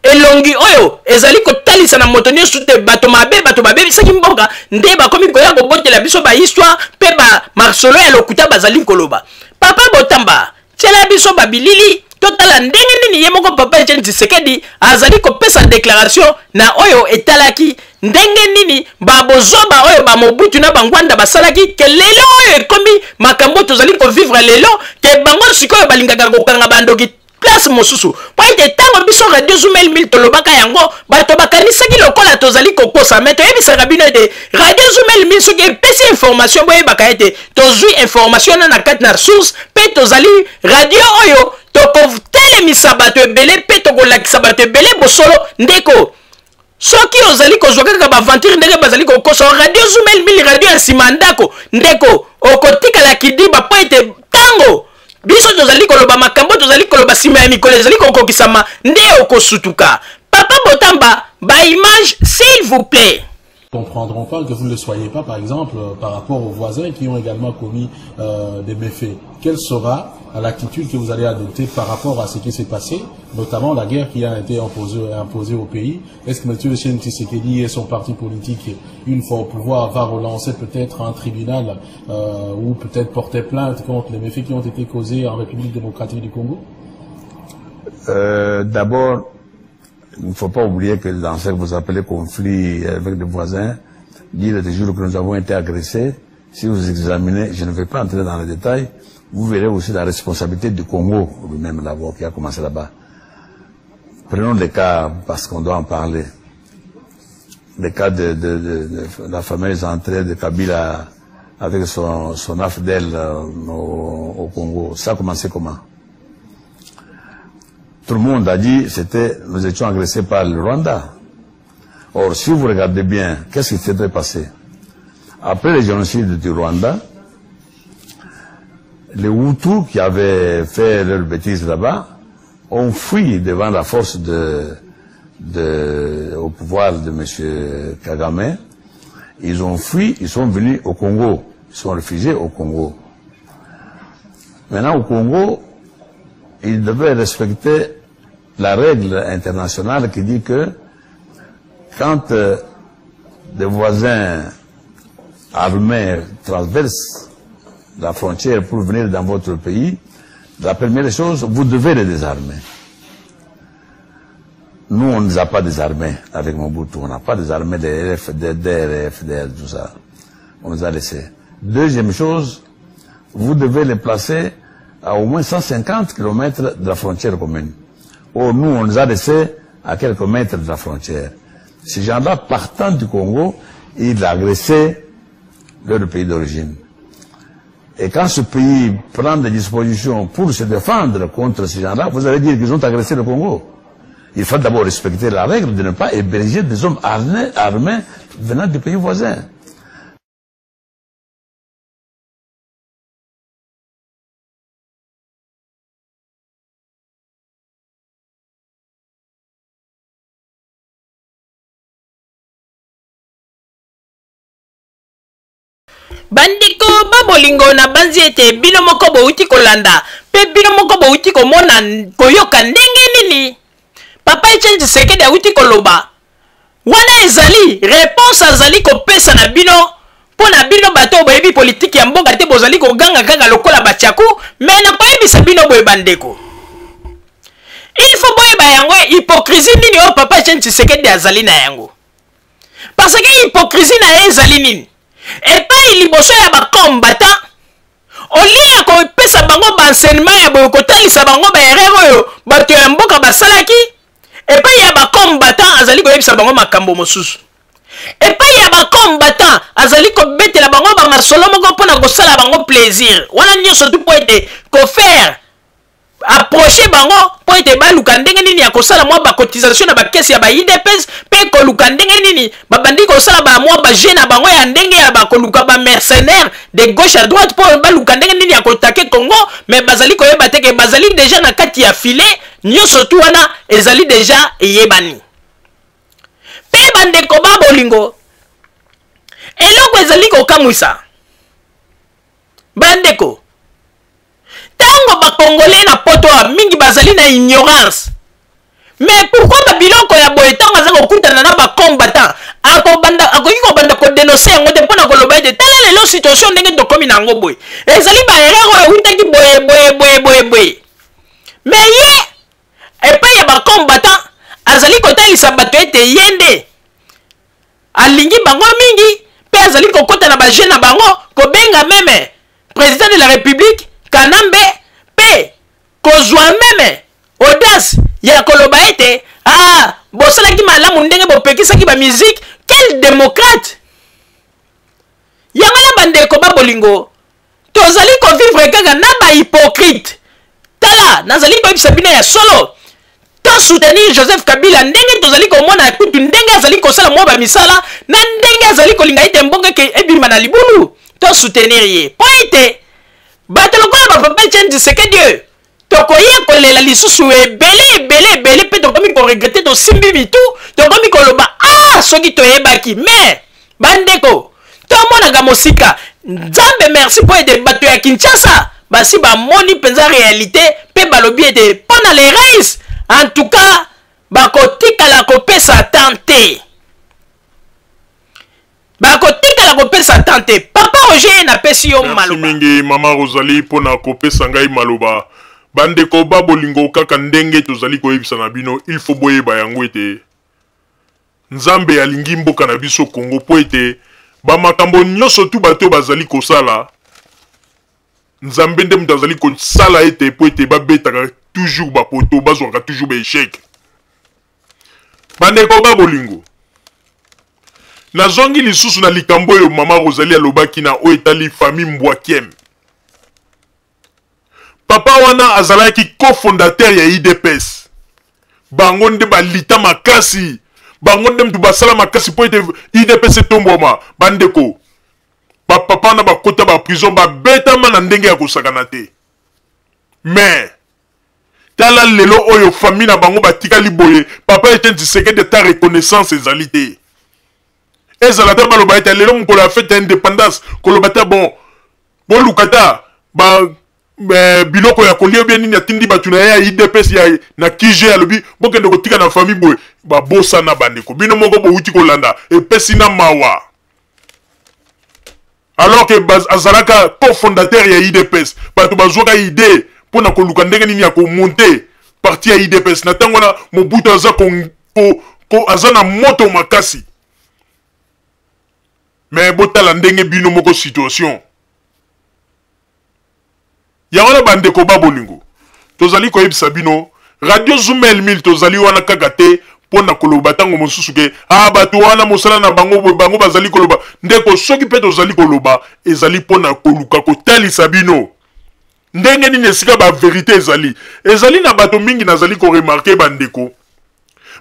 elongi oyo ezali kotalisa na moto nyonso te bato mabe, bato babebisaki mboka, nde bakomi koya kobotela biso bahistoire mpe bamasolo ya lokuta bazali koloba. Papa Botamba, tiela biso babilili, totala ndenge nini ye moko papa Etienne Tshisekedi azali kopesa déclaration na oyo etalaki ndenge nini babozoba oyo bamobutu na Bangbanda basalaki, ke lelo oyo ekomi makambo tozali kovivre lelo, ke bango sikoyo balingaka kokanga bandoki place mosusu. Mpo ete ntango biso Radio Zumel 1000 tolobaka yango, bato bakanisaki lokola tozali kokosa. Mais toyebisaka bino ete Radio Zumel 1000 soki epesi information, boyebaka ete tozwi information wana na kati na source, mpe tozali radio oyo tokotelemisa bato ebele mpe tokolakisa bato ebele bosolo. Ndeko, soki ozali kozwa kaka baaventure ndenge bazali kokosa, Radio Zumel 1000, radio ya nsima ndako, ndeko, okotikala kidiba, mpo ete ntango biso tozali koloba makambo, tozali koloba, nsima ya mikolo ezali kokokisama, nde okosutuka. Papa Botamba, baimage s'il vous plaît. Comprendront pas que vous ne le soyez pas, par exemple, par rapport aux voisins qui ont également commis des méfaits. Quelle sera l'attitude que vous allez adopter par rapport à ce qui s'est passé, notamment la guerre qui a été imposée au pays? Est-ce que M. Etienne Tshisekedi et son parti politique, une fois au pouvoir, va relancer peut-être un tribunal ou peut-être porter plainte contre les méfaits qui ont été causés en République démocratique du Congo? D'abord, il ne faut pas oublier que dans ce que vous appelez conflit avec des voisins, dire toujours que nous avons été agressés, si vous examinez, je ne vais pas entrer dans les détails, vous verrez aussi la responsabilité du Congo lui-même d'abord qui a commencé là-bas. Prenons le cas, parce qu'on doit en parler, le cas de la fameuse entrée de Kabila avec son AFDL au Congo. Ça a commencé comment? Tout le monde a dit, c'était, nous étions agressés par le Rwanda. Or, si vous regardez bien, qu'est-ce qui s'était passé Après le génocide du Rwanda, les Hutus qui avaient fait leur bêtise là-bas ont fui devant la force de, de, au pouvoir de M. Kagame. Ils ont fui, ils sont venus au Congo. Ils sont réfugiés au Congo. Maintenant, au Congo, ils devaient respecter la règle internationale qui dit que quand euh, des voisins armés traversent la frontière pour venir dans votre pays, la première chose, vous devez les désarmer. Nous, on ne nous a pas désarmés avec Mobutu. On n'a pas désarmé des RFDR, FDR, tout ça. On nous a laissés. Deuxième chose, vous devez les placer à au moins 150 km de la frontière commune. Or, nous, on nous a laissés à quelques mètres de la frontière. Ces gens-là, partant du Congo, ils agressaient leur pays d'origine. Et quand ce pays prend des dispositions pour se défendre contre ces gens-là, vous allez dire qu'ils ont agressé le Congo. Il faut d'abord respecter la règle de ne pas héberger des hommes armés, armés venant du pays voisin. Bandeko ba bolingo, nabanzi ete bino moko bowuti kolanda mpe bino moko bowuti komona koyoka ndenge nini Papa Etienne Tshisekedi awuti koloba. Wana ezali reponse azali kopesa na bino mpo na bino bato oyo boyebi politiki ya mboka te, bozali koganga kaka lokola bachaku. Me nakoyebisa bino boye bandeko, il faut boyeba yango, hypocrisie nini oyo Papa Etienne Tshisekedi azali na yango. Parce que hypocrisie na ye ezali nini? Epai liboso ya bacombattant, olie ya kopesa bango baenseignement ya boye, kotalisa bango baerreur oyo bato ya mboka basalaki, epai ya bacombattant azali koyebisa bango makambo mosusu. Epai ya bacombattant azali kobetela bango bamasolo moko mpo na kosala bango plaisir. Wana nyonso tu mpo ete kofaire approche bango mpo ete baluka ndenge nini ya kosala mwa bacotisation na bakesi ya ba UDPS, mpe koluka ndenge nini babandi kosala ba mwa baje na bango ya ndenge ya bakoluka ba mercenaire de gauche à droite mpo baluka ndenge nini ya kotake Congo. Me bazali koyeba te ke bazali deja na kati ya filet. Nyonso tu wana ezali deja eyebani. Mpe bandeko ba bolingo, eloko ezali kokamwisa bandeko, ntango bakongole na poto mingi bazali na ignorance, mais pourquoi babiloko ya boye, ntango aza kokutana na bacombattant, akobanda akoki kobanda kodenonse yango te mpo na koloba ete tala lelo situation ndenge tokomi na yango boye, ezali baerreur oyo ewutaki boye boye boye boye boye? Mais ye epai ya bacombattant azali kotalisa bato ete ye nde alingi bango mingi, mpe azali kokɔta na baje na bango, kobenga meme président de la République Kanambe, mpe kozwa meme audace ya koloba ete ah, bosalaki malamu ndenge bopekisaki bamiziki. Quel démocrate! Yango na bandeko ba bolingo, tozali kovivre kaka na bahypocrite. Tala, nazali koyebisa bino ya solo, tosoutenir Joseph Kabila ndenge tozali komona kutu ndenge azali kosala mwa bamisala na ndenge azali kolinga ete mboka eke ebima na libulu. Tosoutenir ye mpo ete bato lokola bapapa Etienne Tshisekedi oyo tokoya kolela lisusu ebele ebele ebele, mpe tokomi koregrete, tosimbi mitu, tokomi koloba ah, soki toyebaki. Mais bandeko, tomonaka mosika. Nzambe merci mpo ete bato ya Kinshasa basi bamoni mpenza réalité, mpe balobi ete mpo na les reis, en tout cas bakotikala kopesa temps te, bakotikala kopesa temps te. Papa Roger, napesi yo maloba. Mingi mama Rosalie mpo na kopesa ngai maloba. Bandeko ba bolingo, kaka ndenge tozali koyebisa na bino, il faut boyeba yango ete Nzambe alingi mboka na biso Congo, mpo ete bamakambo nyonso tu bato bazali kosala, Nzambe nde moto azali kosala ete mpo ete babetaka toujours bapoto, bazwaka toujours baechec. Bandeko ba bolingo, nazongi lisusu na likambo oyo mama Rosalie alobaki na oyo etali famille Mbwakiem. Papa wana azalaki cofondateur ya UDPS. Bango nde balita makasi, bango nde mutu basala makasi mpo ete UDPS etombwama. Bandeko, bapapa wana bakota ba prison, babetama na ndenge ya kosakana te. Mais tala lelo oyo famille na bango batikali boye, papa Etienne Tshisekedi ata reconnaissance ezali te. Ezala ata baloba ete lelo mokolo ya fete ya independance, koloba ta bon boluka ta ba eh, biloko ya kolia bien nini, atindi bato na ye ya UDPS ya na QG, alobi bokende kotika na famille boye. Babosana bandeko, bino moko bowuti kolanda, epesi na mawa. Alors que azalaka cofondateur ya UDPS, bato bazwaka idée mpo na koluka ndenge nini ya komonte parti ya UDPS. Na ntango wana Mobutu aza, ko, ko, ko, aza na moto makasi. Me botala ndenge bino moko situation yango wana. Bandeko ba bolingo, tozali koyebisa bino Radio Zumel 1000 tozali wana kaka te mpo na koloba ntango mosusu ke ah, bato wana mosala na bango boye, bango bazali koloba. Ndeko, soki mpe tozali koloba ezali mpo na koluka kotalisa bino ndenge nini esika ba verite ezali. Ezali na bato mingi nazali koremarke, bandeko,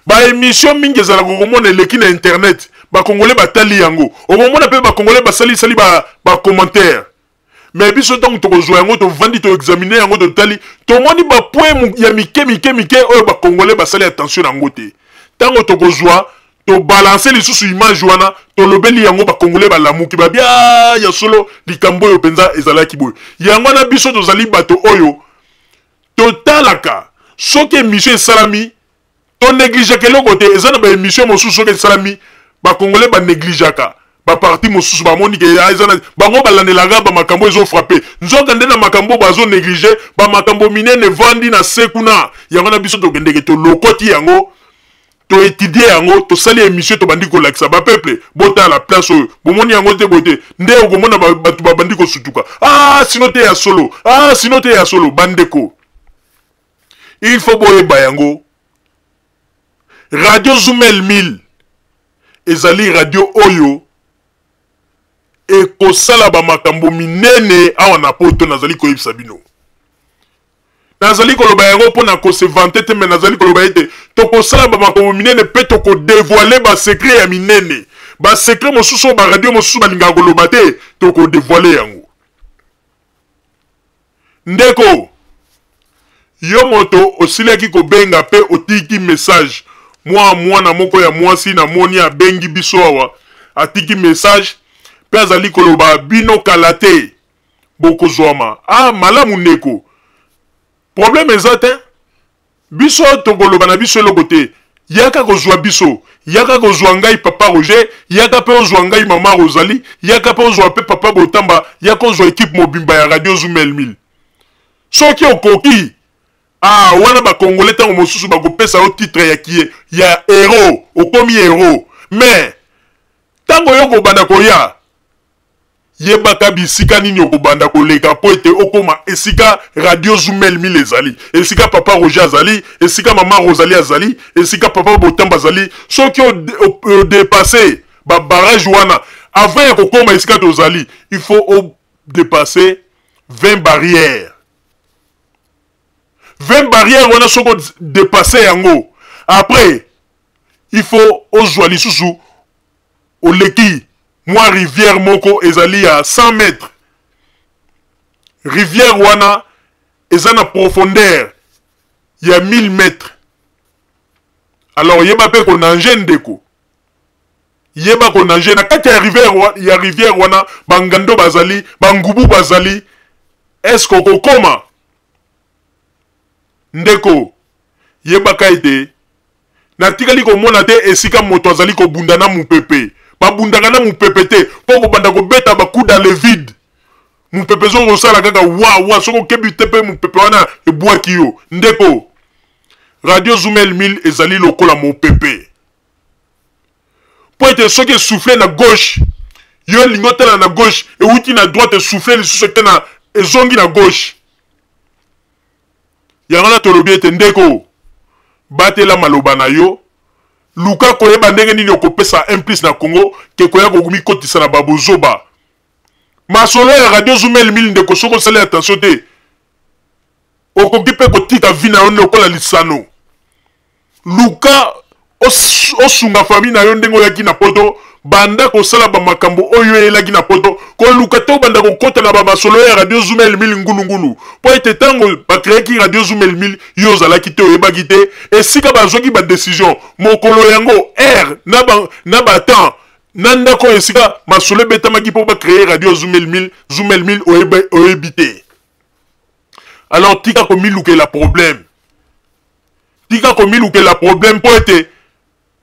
ba emission mingi ezalaka komona eleki na internet, bakongole batali yango, okomona mpe bakongole basalisali ba, ba commentaire. Mais biso ntango tokozwa yango, tovandi, toexamine yango, totali, tomoni bapoint ya mike mike mike oyo bakongole basali attention na yango te. Ntango tokozwa, tobalanse lisusu image wana, tolobeli yango, bakongole balamuki, babia ya solo likambo oyo mpenza ezalaki boye. Yango wana biso tozali bato oyo totalaka soki emission esalami, tonegligeaka eloko te. Eza na baémission mosusu soki esalami, bakongole banegligeaka baparti mosusu, bamoni ke eza na bango, balandelaka bamakambo ezofrappe, nzoka nde na makambo bazonéglige bamakambo minene evandi na se kuna. Yango na biso tokendeke, tolokoti yango, toetudie yango, tosali émission, tobandi kolakisa bapeuple: botala place oyo, bomoni yango te boye te. Nde okomona bato babandi kosutuka: ah, sino te ya solo, ah, sino te ya solo. Bandeko, il faut boyeba yango, Radio Zumel 1000 ezali radio oyo ekosala bamakambo minene awa na poto. Nazali koyebisa bino, nazali koloba yango mpo na kose vanter te, me nazali koloba ete tokosala bamakambo minene mpe tokodevoile basekret ya minene, basekret mosusu oyo baradio mosusu balingaka koloba te, tokodevoile yango. Ndeko, yo moto osilaki kobenga mpe otiki message, mwa mwana moko ya mwasi namoni abengi biso awa, atiki message mpe azali koloba bino kala te bokozwama. Ah, malamu ndeko, problème eza te, biso tokoloba na biso eloko te. Yaka kozwa biso, yaka kozwa ngai papa Roger, yaka mpe ozwa ngai mama Rosalie, yaka mpe ozwa mpe papa Botamba, yaka ozwa ekipe mobimba ya Radio Zumel 1000 soki okoki. Ah, wana bakongole ntango mosusu bakopesa yo titre ya kie ya héros, okomi héros. Mais ntango yo kobanda koya, yebaka bisika nini okobanda koleka mpo ete okoma esika Radio Zumel 1000 ezali, esika papa Roger azali, esika mama Rosalie azali, esika papa Botamba azali. Soki odepasse babarrage wana, avant ya kokoma esika tozali, il faut odepasse 20 barrières. 20 barrières wana, soki odepasse yango, après il faut ozwa lisusu, oleki mwa rivière moko ezali ya 100 mètres. Rivière wana eza na profondeur ya 1000 mètres. Alors yeba mpe konange, ndeko, yeba konange na kati ya rivière, ya rivière wana bangando bazali, bangubu bazali. Eske okokoma? Ndeko, yebaka ete natikali komona te esika moto azali kobunda na mopepe. Babundaka na mopepe te, mpo kobanda kobeta bacoup dans le vide, mopepe soki kosala kaka wa wa, soki okebi te mpe mopepe wana ebwaki yo. Ndeko, Radio Zumel 1000 ezali lokola mopepe, mpo ete soki esouffle na gauche, yo olingi otala na gauche, ewuti na droite, esouffle lisusu ete na ezongi na gauche. Yango wana tolobi ete ndeko, batela maloba na yo, luka koyeba ndenge nini okopesa un plus na Congo ke koya komikotisa na babozoba. Masolo ya Radio Zumel 1000, ndeko, soki osali attention te, okoki mpe kotika vi na yo lokola lisano. Luka osunga famille na yo ndenge oyaki na poto. Banda kosala bamakambo oyo eyelaki na poto. Koluka te obanda kokɔta na bamasolo ya Radio Zuma Elmile ngulungulu, mpo ete ntango bacréaki Radio Zuma Elmile, yo ozalaki te, oyebaki te esika bazwaki badécision mokolo yango, heure na batemps na ndako oyo esika masolo ebetamaki mpo bacréer Radio Zuma Elmile. Zuma Elmile oyebi te. Alors tika komilukela problème, tika komilukela problème, mpo ete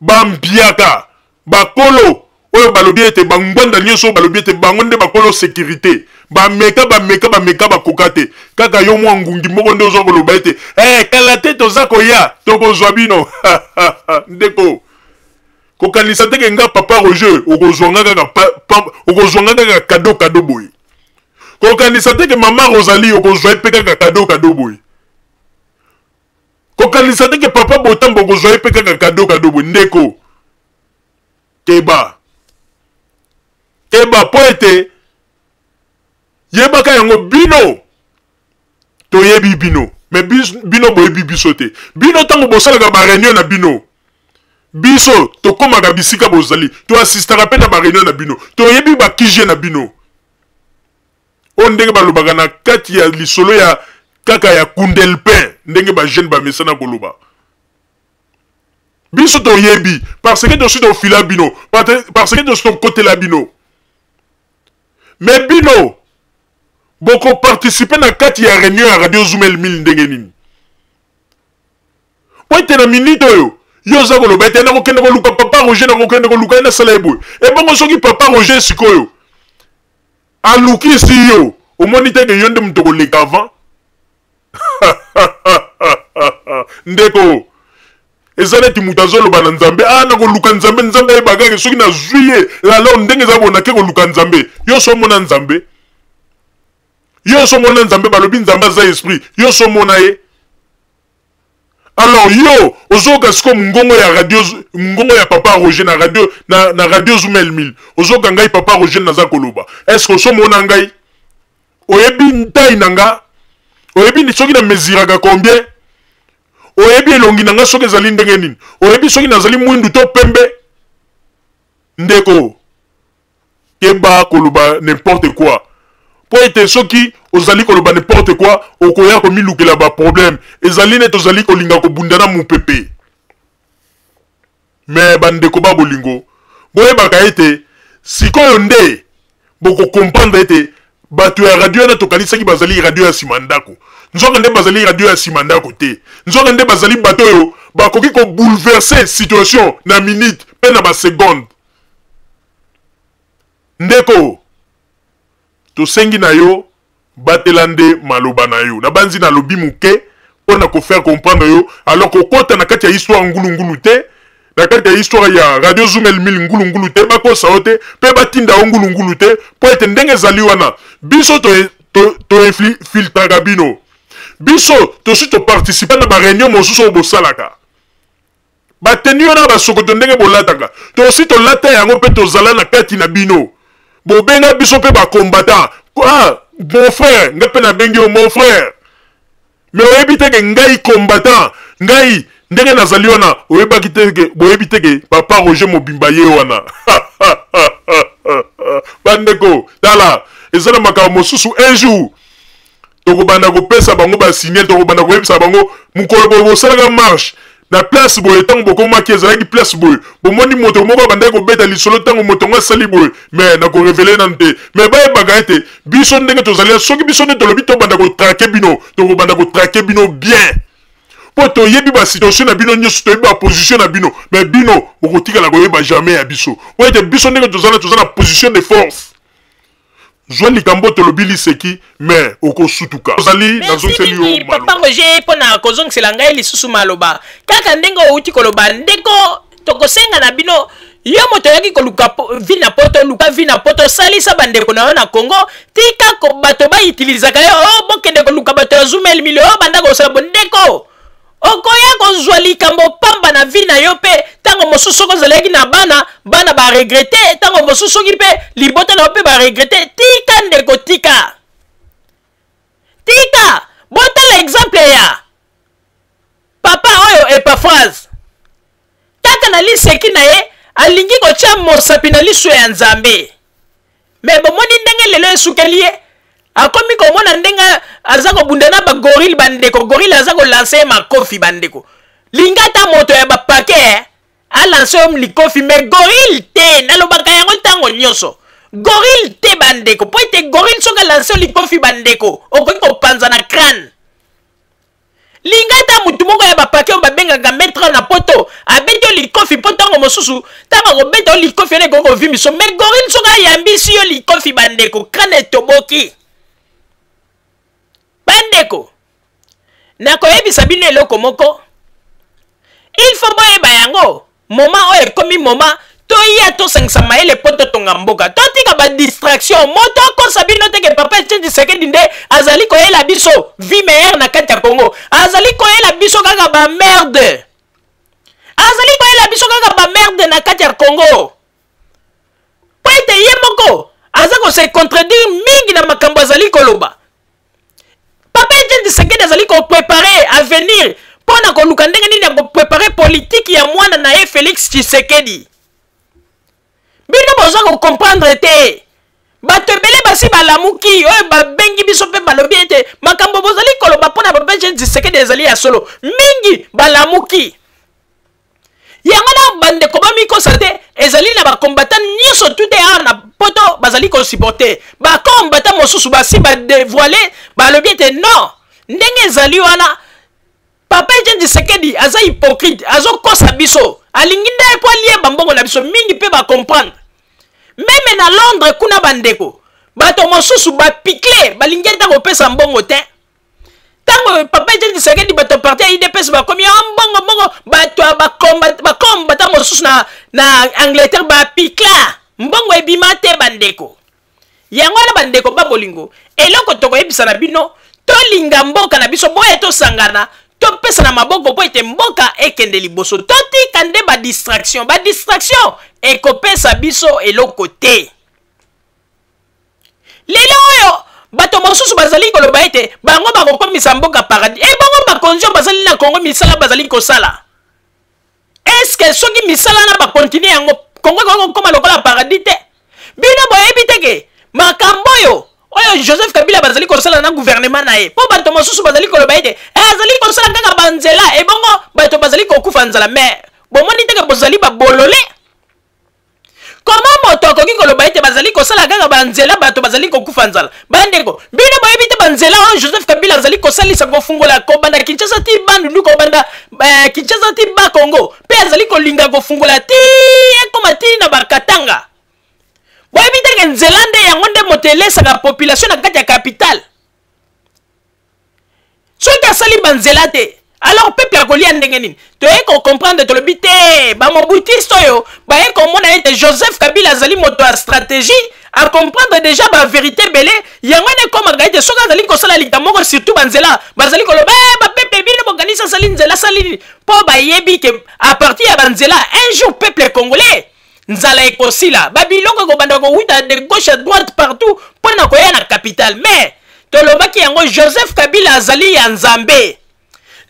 bampiaka bakolo oyo balobi ete bangwanda nyonso oyo balobi ete bango nde bakolo sécurité, bameka, bameka, bameka, bakoka te. Kaka yo mwa ngungi moko nde oza koloba ete kala te toza koya, tokozwa bino. Ndeko, kokanisa teke nga papa Roger okozwa nga kaka, okozwa nga kaka cadeau cadeau boye. Kokanisa teke mama Rosalie okozwa ye mpe kaka cadeau cadeau boye. Kokanisa teke papa Botambo okozwa ye mpe kaka cadeau cadeau boye. Ndeko, keba, keba, mpo ete yebaka yango, bino toyebi bino, mais bino boyebi biso te. Bino ntango bosalaka baréunion na bino, biso tokomaka bisika bozali, toassistaka mpe na baréunion na bino, toyebi bakije na bino oyo ndenge balobaka na kati ya lisolo ya kaka ya kundelpin, ndenge bajeune bamesana koloba. Biso toyebi parce que tosi tofila bino, parce que tosi tokotela bino. Mais bino bokoparticiper na kati ya réunion ya Radio Zumel 1000 ndenge nini? Po ete na minute oyo yo oza koloba ete nakokende koluka papa Roger, nakokende koluka ye, nasala ye boye, ebongo soki papa Roger sikoyo alukisi yo, omoni te ke yo nde moto koleka avant? Ndeko, eza neti moto azoloba na Nzambe: "A, nakoluka Nzambe, Nzambe ayeba kaka soki nazwi ye." Alors ndenge eza boye, nake koluka Nzambe, yo so omona Nzambe? Yo so omona Nzambe? Balobi Nzambe aza esprit, yo so omona ye? Alors yo ozoyoka sikoyo mongongo ya radio, mongongo ya papa Roger na radio, na Radio Zumel 1000. Ozoyoka ngai papa Roger naza koloba. Est ce que osomona ngai? Oyebi ntai na nga? Oyebi soki na mesuraka combien? Oyebi elongi na nga soki ezali ndenge nini? Oyebi soki nazali mwindu to pembe? Ndeko, keba koloba n'importe quoi, mpo ete soki ozali koloba n'importe quoi, okoya komilukela baproblème. Ezali neti ozali kolinga kobunda na mopepe. Mais bandeko ba bolingo, boyebaka ete sikoyo nde bokocomprendre ete bato ya radio wana tokanisaki bazali radio ya nsima ndako, nzoka nde bazali radio ya nsima ndako te. Nzoka nde bazali bato oyo bakoki kobouleverser situation na minute mpe na baseconde. Ndeko, tosengi na yo, batela nde maloba na yo. Nabanzi nalobi moke mpo na kofaire comprendre yo. Alors kokɔta na kati ya histoire ngulungulu te, na kati ya histoire ya Radio Zumel 1000 ngulungulu te. Bakosa yo te mpe batinda yo ngulungulu te, mpo ete ndenge ezali wana, biso toinfiltraka to bino. Biso tosi toparticipe na baréunion mosusu oyo bosalaka. Bateni wana basokoto ndenge bolataka, tosi tolata yango mpe tozala na kati na bino. Bobenga biso mpe bacombattant. Ah, mon frère, ngai mpe nabengi yo mon frère, mais oyebi te ke ngai combattant, ngai ndenge nazali wana, oyebaki te ke boyebi te ke papa Roger mobimba ye wana. Bandeko, tala, eza na makambo mosusu, un jour tokobanda kopesa bango basignal, tokobanda koyebisa bango mokolo boye bosalaka marche na place boye, ntango bokomaki ezalaki place boye, bomoni moto moko abandaki kobeta lisolo, ntango moto yango asali boye. Mais nakorévéler nanu te. Mais bayebaka ete biso ndenge tozali, soki biso nde tolobi tobanda kotraquer bino, tokobanda kotraquer bino bien, mpo toyebi basituation na bino nyonso, toyebi baposition na bino. Mais bino bokotikala koyeba jamais ya biso, mpo ete biso ndenge tozala, toza na position de force. Zwa likambo tolobi liseki, mais okosutuka. Ozali nazongiseli yo. Papa Roger, mpo na kozongisela ngai lisusu maloba kaka ndenge outi koloba. Ndeko, tokosenga na bino, yo moto oyaki koluka vie na poto, luka vie na poto, salisa bandeko na yo na Congo. Tika bato bautilisaka yo: "O, bokende koluka bato ya Zumel Milio." Oyo banda kosala bo, ndeko, okoya kozwa likambo pamba na vie na yo. Mpe ntango mosusu soki ozalaki na bana, bana baregretter. Ntango mosusu soki mpe libota na yo mpe baregretter. Tika, ndeko, tika, tika. Botala exemple ya papa oyo Epaphrase. Kaka na liseki na ye alingi kotia mosapi na liso ya Nzambe. Me bomoni ndenge lelo esukeli ye, akomi komona ndenge aza kobunda na bagorille. Bandeko, gorille aza kolanse ye makofi. Bandeko, linga ata moto ya bapake eh, alanse yo likofi, me gorille te. Nalobaka yango ntango nyonso, gorille te bandeko, mpo ete gorille soki alanse yo likofi, bandeko, okoki kopanza na crâne. Linga ata motu moko ya bapake oyo babengaka maître na poto abeti yo likofi, mpo ntango mosusu ntango akobeta yo likofi wana ekoki kovimbiso. Me gorille soki ayambisi yo likofi, bandeko, crâne etoboki. Bandeko, nakoyebisa bino eloko moko, il faut boyeba yango. Moma oyo ekomi moma toya tosangisa mayele mpo totonga mboka, totika badistraction. Moto akosa bino te ke papa Etienne Tshisekedi nde azali koyela biso vie meilleure na kati ya Congo. Azali koyela biso kaka bamerde, azali koyela biso kaka bamerde na kati ya Congo, mpo ete ye moko aza kose contredire mingi na makambo azali koloba. Papa Etienne Tshisekedi azali koprepare avenir mpo na koluka ndenge nini ya koprepare politiki ya mwana na ye Felix Tshisekedi. Bino boza kocomprendre te. Bato ebele basi balamuki oyo babengi biso mpe balobi ete makambo bozali koloba mpo na papa Etienne Tshisekedi ezali ya solo. Mingi balamuki. Yango na bandeko, bamikosa te, ezali na bakombata nyonso tu te awa na poto bazali kosupporte. Bakombata mosusu basi badevoile, balobi ete non, ndenge ezali wana, papa Etienne Tshisekedi aza hypocrite, azokosa biso, alingi nde mpo alie bambongo na biso. Mingi mpe bacomprendre meme na Londres kuna, bandeko, bato mosusu bapikle, balingi ata kopesa mbongo te. Ntango papa Etienne Tshisekedi, bato ya parti ya UDPS bakomi ya mbongo mbongo, bato ya bakombata mosusu na Angleterre bapikla, mbongo ebima te bandeko. Yango wana bandeko ba bolingo, eloko tokoyebisa na bino, tolinga mboka na biso, boya tosangana, topesana maboko mpo ete mboka ekende liboso. Totika nde badistraction, badistraction ekopesa biso eloko te. Lelo oyo bato mosusu bazali koloba ete bango bakokomisa mboka paradis. E bango bakonzi oyo bazali na Kongo, misala bazali kosala, eske soki misala na bakontinue yango, Kongo ekoki kokoma lokola paradis te? Bino boyebi te ke makambo oyo Joseph Kabila bazali kosala na gouvernement na ye, mpo bato mosusu bazali koloba ete azali kosala kaka banzela, ebongo bato bazali kokufa nzala. Me bomoni te ke bozali babolole? Koma moto akoki koloba ete bazali kosala kaka banzela, bato bazali kokufa nzala? Bandeko, bino boyebi te banzela oyo Joseph Kabila azali kosalisa kofungola, kobanda Kinshasa ti Bandundu, kobanda Kinshasa ti Bakongo, mpe azali kolinga kofungola ti ekoma ti na Bakatanga? Boyebi te ke nzela nde yango nde moto elesaka population na kati ya capitale? Soki asali banzela te, alors peuple akolia ndenge nini? Toye kocomprendre, tolobi te bamobutiste oyo baye komona ete Joseph Kabila azali moto ya stratégie, acomprendre déjà baverité ebele. Yango wana ekomaka ete soki azali kosala likambo moko, surtout banzela, bazali koloba eh, bapepe bino bokanisi asali nzela, asali nini? Mpo bayebi ke à partir ya banzela, un jour peuple congolais nzala ekosila, babiloko ekobanda kowuta de gauche à droite partout mpo na koya na capitale. Mais tolobaki yango, Joseph Kabila azali ya Nzambe,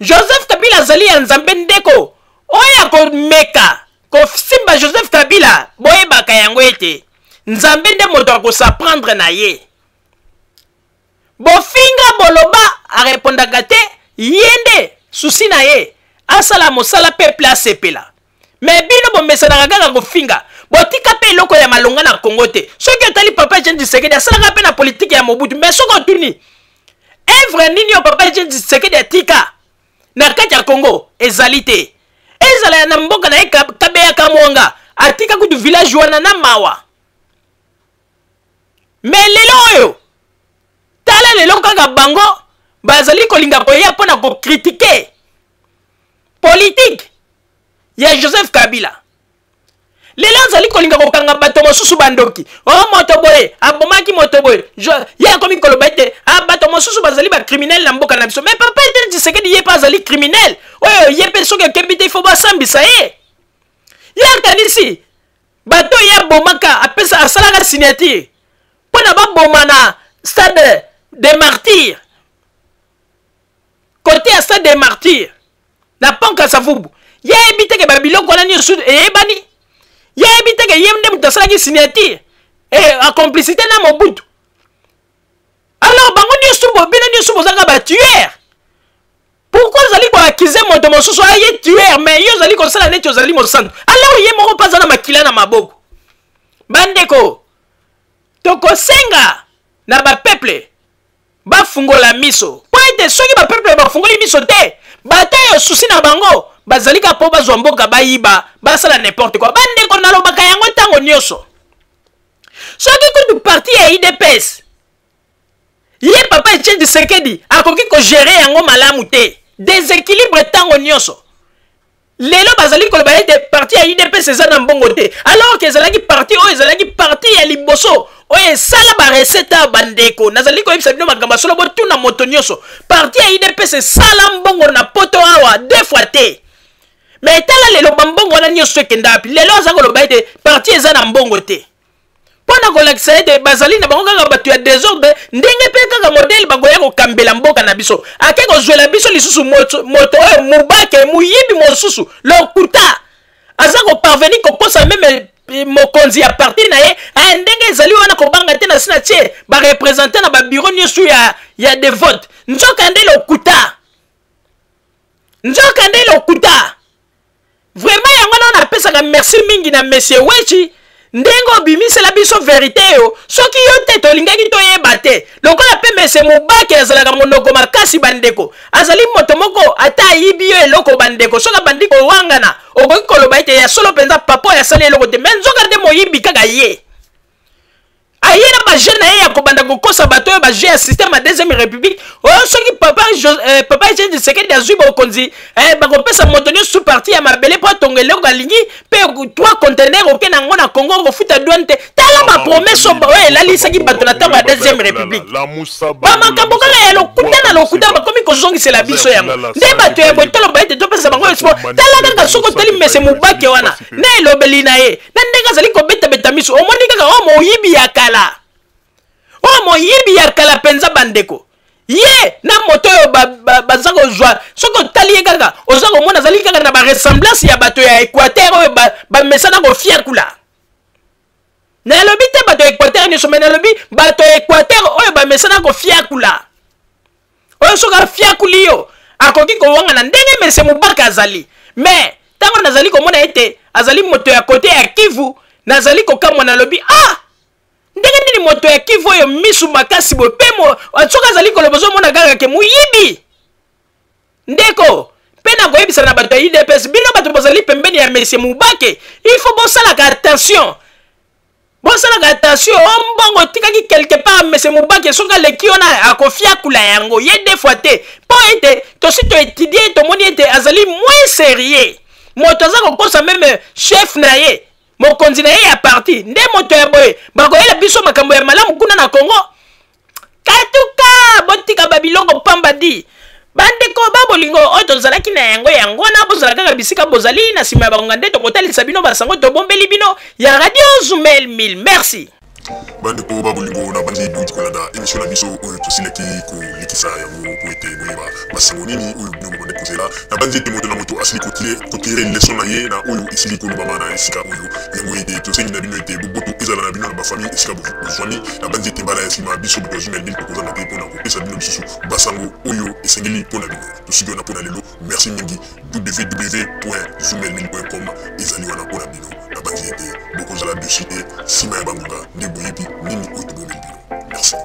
Joseph Kabila azali ya Nzambe. Ndeko oyo akomeka kosimba Joseph Kabila, boyebaka yango ete Nzambe nde moto akosaprendre na ye. Bofinga, boloba, arepondaka te. Ye nde susi na ye asala mosala, peuple asepela. Me bino bomesanaka kaka kofinga, botika mpe eloko ya malonga na Kongo te. Soki otali papa Etienne Tshisekedi, asalaka mpe na politike ya Mobutu, me soki otuni evre nini oyo papa Etienne Tshisekedi atika na kati ya Kongo, ezali te. Ezala na mboka na ye Kabeya Kamwanga, atika kutu village wana na mawa. Me lelo oyo, tala lelo kaka bango bazali kolinga koya mpo na kokritike politike ya Joseph Kabila. Lelo azali kolinga kokanga bato mosusu bandoki, o oh, moto boye abomaki moto boye, ye akomi koloba ete ah, bato mosusu bazali bacriminele na mboka na biso. Me papa Etienne Tshisekedi ye mpe azali criminele oyo ye mpe soki ekebi te, ifo basambisa ye. Ye akanisi bato ye abomaka, apesa, asalaka signature mpo na baboma na stade de martyr, kote ya stade de martyr na pont Kasavubu. Ye ayebi te ke babiloko wana nyonso eyebani. Ye ayebi te ke ye nde moto asalaki signature e en complicité na Mobutu. Alors bango nyonso, bino nyonso bozalaka ba tueur. Pourquoi ozali koakize moto mosusu aye tueur, mais yo ozali kosala neti ozali mosantu? Alors ye moko mpe aza na makila na maboko. Bandeko, tokosenga na bapeuple bafungola miso, mpo ete soki bapeuple bafungoli miso te, bato oyo susi na bango bazali kaka mpo bazwa mboka, bayiba, basala n'importe quoi. Bandeko, nalobaka yango ntango nyonso, soki kutu parti ya UDPS, ye papa Etienne Tshisekedi akoki kogere yango malamu te, déséquilibre ntango nyonso. Lelo bazali koloba ete parti ya UDPS eza na mbongo te, alors que ezalaki parti oyo ezalaki parti ya liboso oyo esala barecette ya bandeko. Nazali koyebisa bino makambo ya solo, botuna moto nyonso. Parti ya UDPS esala mbongo na poto awa deux fois te, mais tala lelo bambongo wana nyonso ekenda wapi? Lelo aza koloba ete parti eza na mbongo te, mpo na kolakisa ete bazali na bango kaka bato ya desordre. Ndenge mpe kaka modele bakoya kokambela mboka na biso, ake kozwela biso lisusu moto oyo Mubake, moyibi mosusu, lokuta. Aza koparvenir kokosa meme mokonzi ya parti na ye. Ndenge ezali wana, kobanga te, na si na tie barepresentant na babiro nyonso ya de vote. Nzoka nde lokuta, nzoka nde lokuta vraiment. Yango wana napesaka merci mingi na monsieur Wechi, ndenge obimisela biso verité oyo. Soki yo te, tolingaki toyeba te. Lokola mpe monsieur Mubake azalaka monoko makasi, bandeko, azali moto moko ata ayibi yo eloko, bandeko, soki abandi kowangana, okoki koloba ete ya solo mpenza papa oyo asali eloko te, mais nzoka nde moyibi kaka ye. Aye na baje na ye ya kobanda kokosa bato oyo, baje ya système ya deuxième république oyo. Soki papa Etienne Tshisekedi azwi bokonzi, bakopesa moto nyonso parti ya mabele mpo atonga eloko alingi, mpe trois conteneur oke na yango na Congo, okofuta douane te. Tala bapromese oyo elalisaki bato na ntango ya deuxième république. Bamakambo kaka ya lokuta na lokuta bakomi kozongisela biso yango. Nde bato ya boye toloba ete topesa bango espo. Tala kaka, soki otali mese Mubake wana na elobeli na ye, na ndenge azali kobetabeta miso, omoni kaka oyo moyibi ya kala, oyo moyibi ya kala mpenza. Bandeko, ye na moto oyo baza kozwa, soki otali ye kaka, oza komona azali kaka na baressemblance ya bato ya Équateur oyo bamesana kofiakula. Nalobi te bato ya Équateur nyonso, mais nalobi bato ya Équateur oyo bamesana kofiakula, oyo soki afiakuli yo, akoki kowangana ndenge mese Mubaka azali. Mais ntango nazali komona ete azali moto ya kote ya Kivu, nazali kokamwa. Nalobi: ah, ndenge nini moto ya Kivu oyo misu makasi boye? Mpe soki azali koloba, ozomona kaka ke moyibi. Ndeko, mpe nakoyebisa na bato ya UDPS, bino bato bozali pembeni ya monsieur Mubake, il faut bosalaka attention, bosalaka attention. O mbongo otikaki quelque part, monsieur Mubake soki aleki wana, akofiakula yango ye deux fois te, mpo ete tosi toétudie, tomoni ete azali moins sérieux. Moto aza kokosa meme chef na ye, mokonzi na ye ya parti. Nde moto ya boye bakoyela biso makambo ya malamu kuna na Congo? Katuka, botika babiloko pamba di. Bandeko ba bolingo, oyo tozalaki na yango yango wana. Bozala kaka bisika bozali, na nsima ya bangonga nde tokotalisa bino basango tobombeli bino ya Radio Zumel 1000. Merci. Bandeko ba bolingo, na bandi bouti kolanda émission na biso oyo tosilaki kolekisa yango po ete boyeba basango nini oyo bino bobandi kozela. Na bandi ete moto na moto asili kotire leson na ye na oyo esili kolobama na esika oyo. Yango ete tosengi na bino ete boboto ezala na bino na bafamille esika bozwami. Na bandi ete mbala ya nsima, biso bato ya Zumel 1000 tokozanga te mpona kopesa bino lisusu basango oyo esengeli mpo na bino. Tosuki wana mpo na lelo. Merci mingi. www.zumel1000.com ezali wana mpo na bino. Nabanzi ete bokozala dessus te. Nsima ya bangonga nde boyebi nini oyo tobomeli bino. Merci.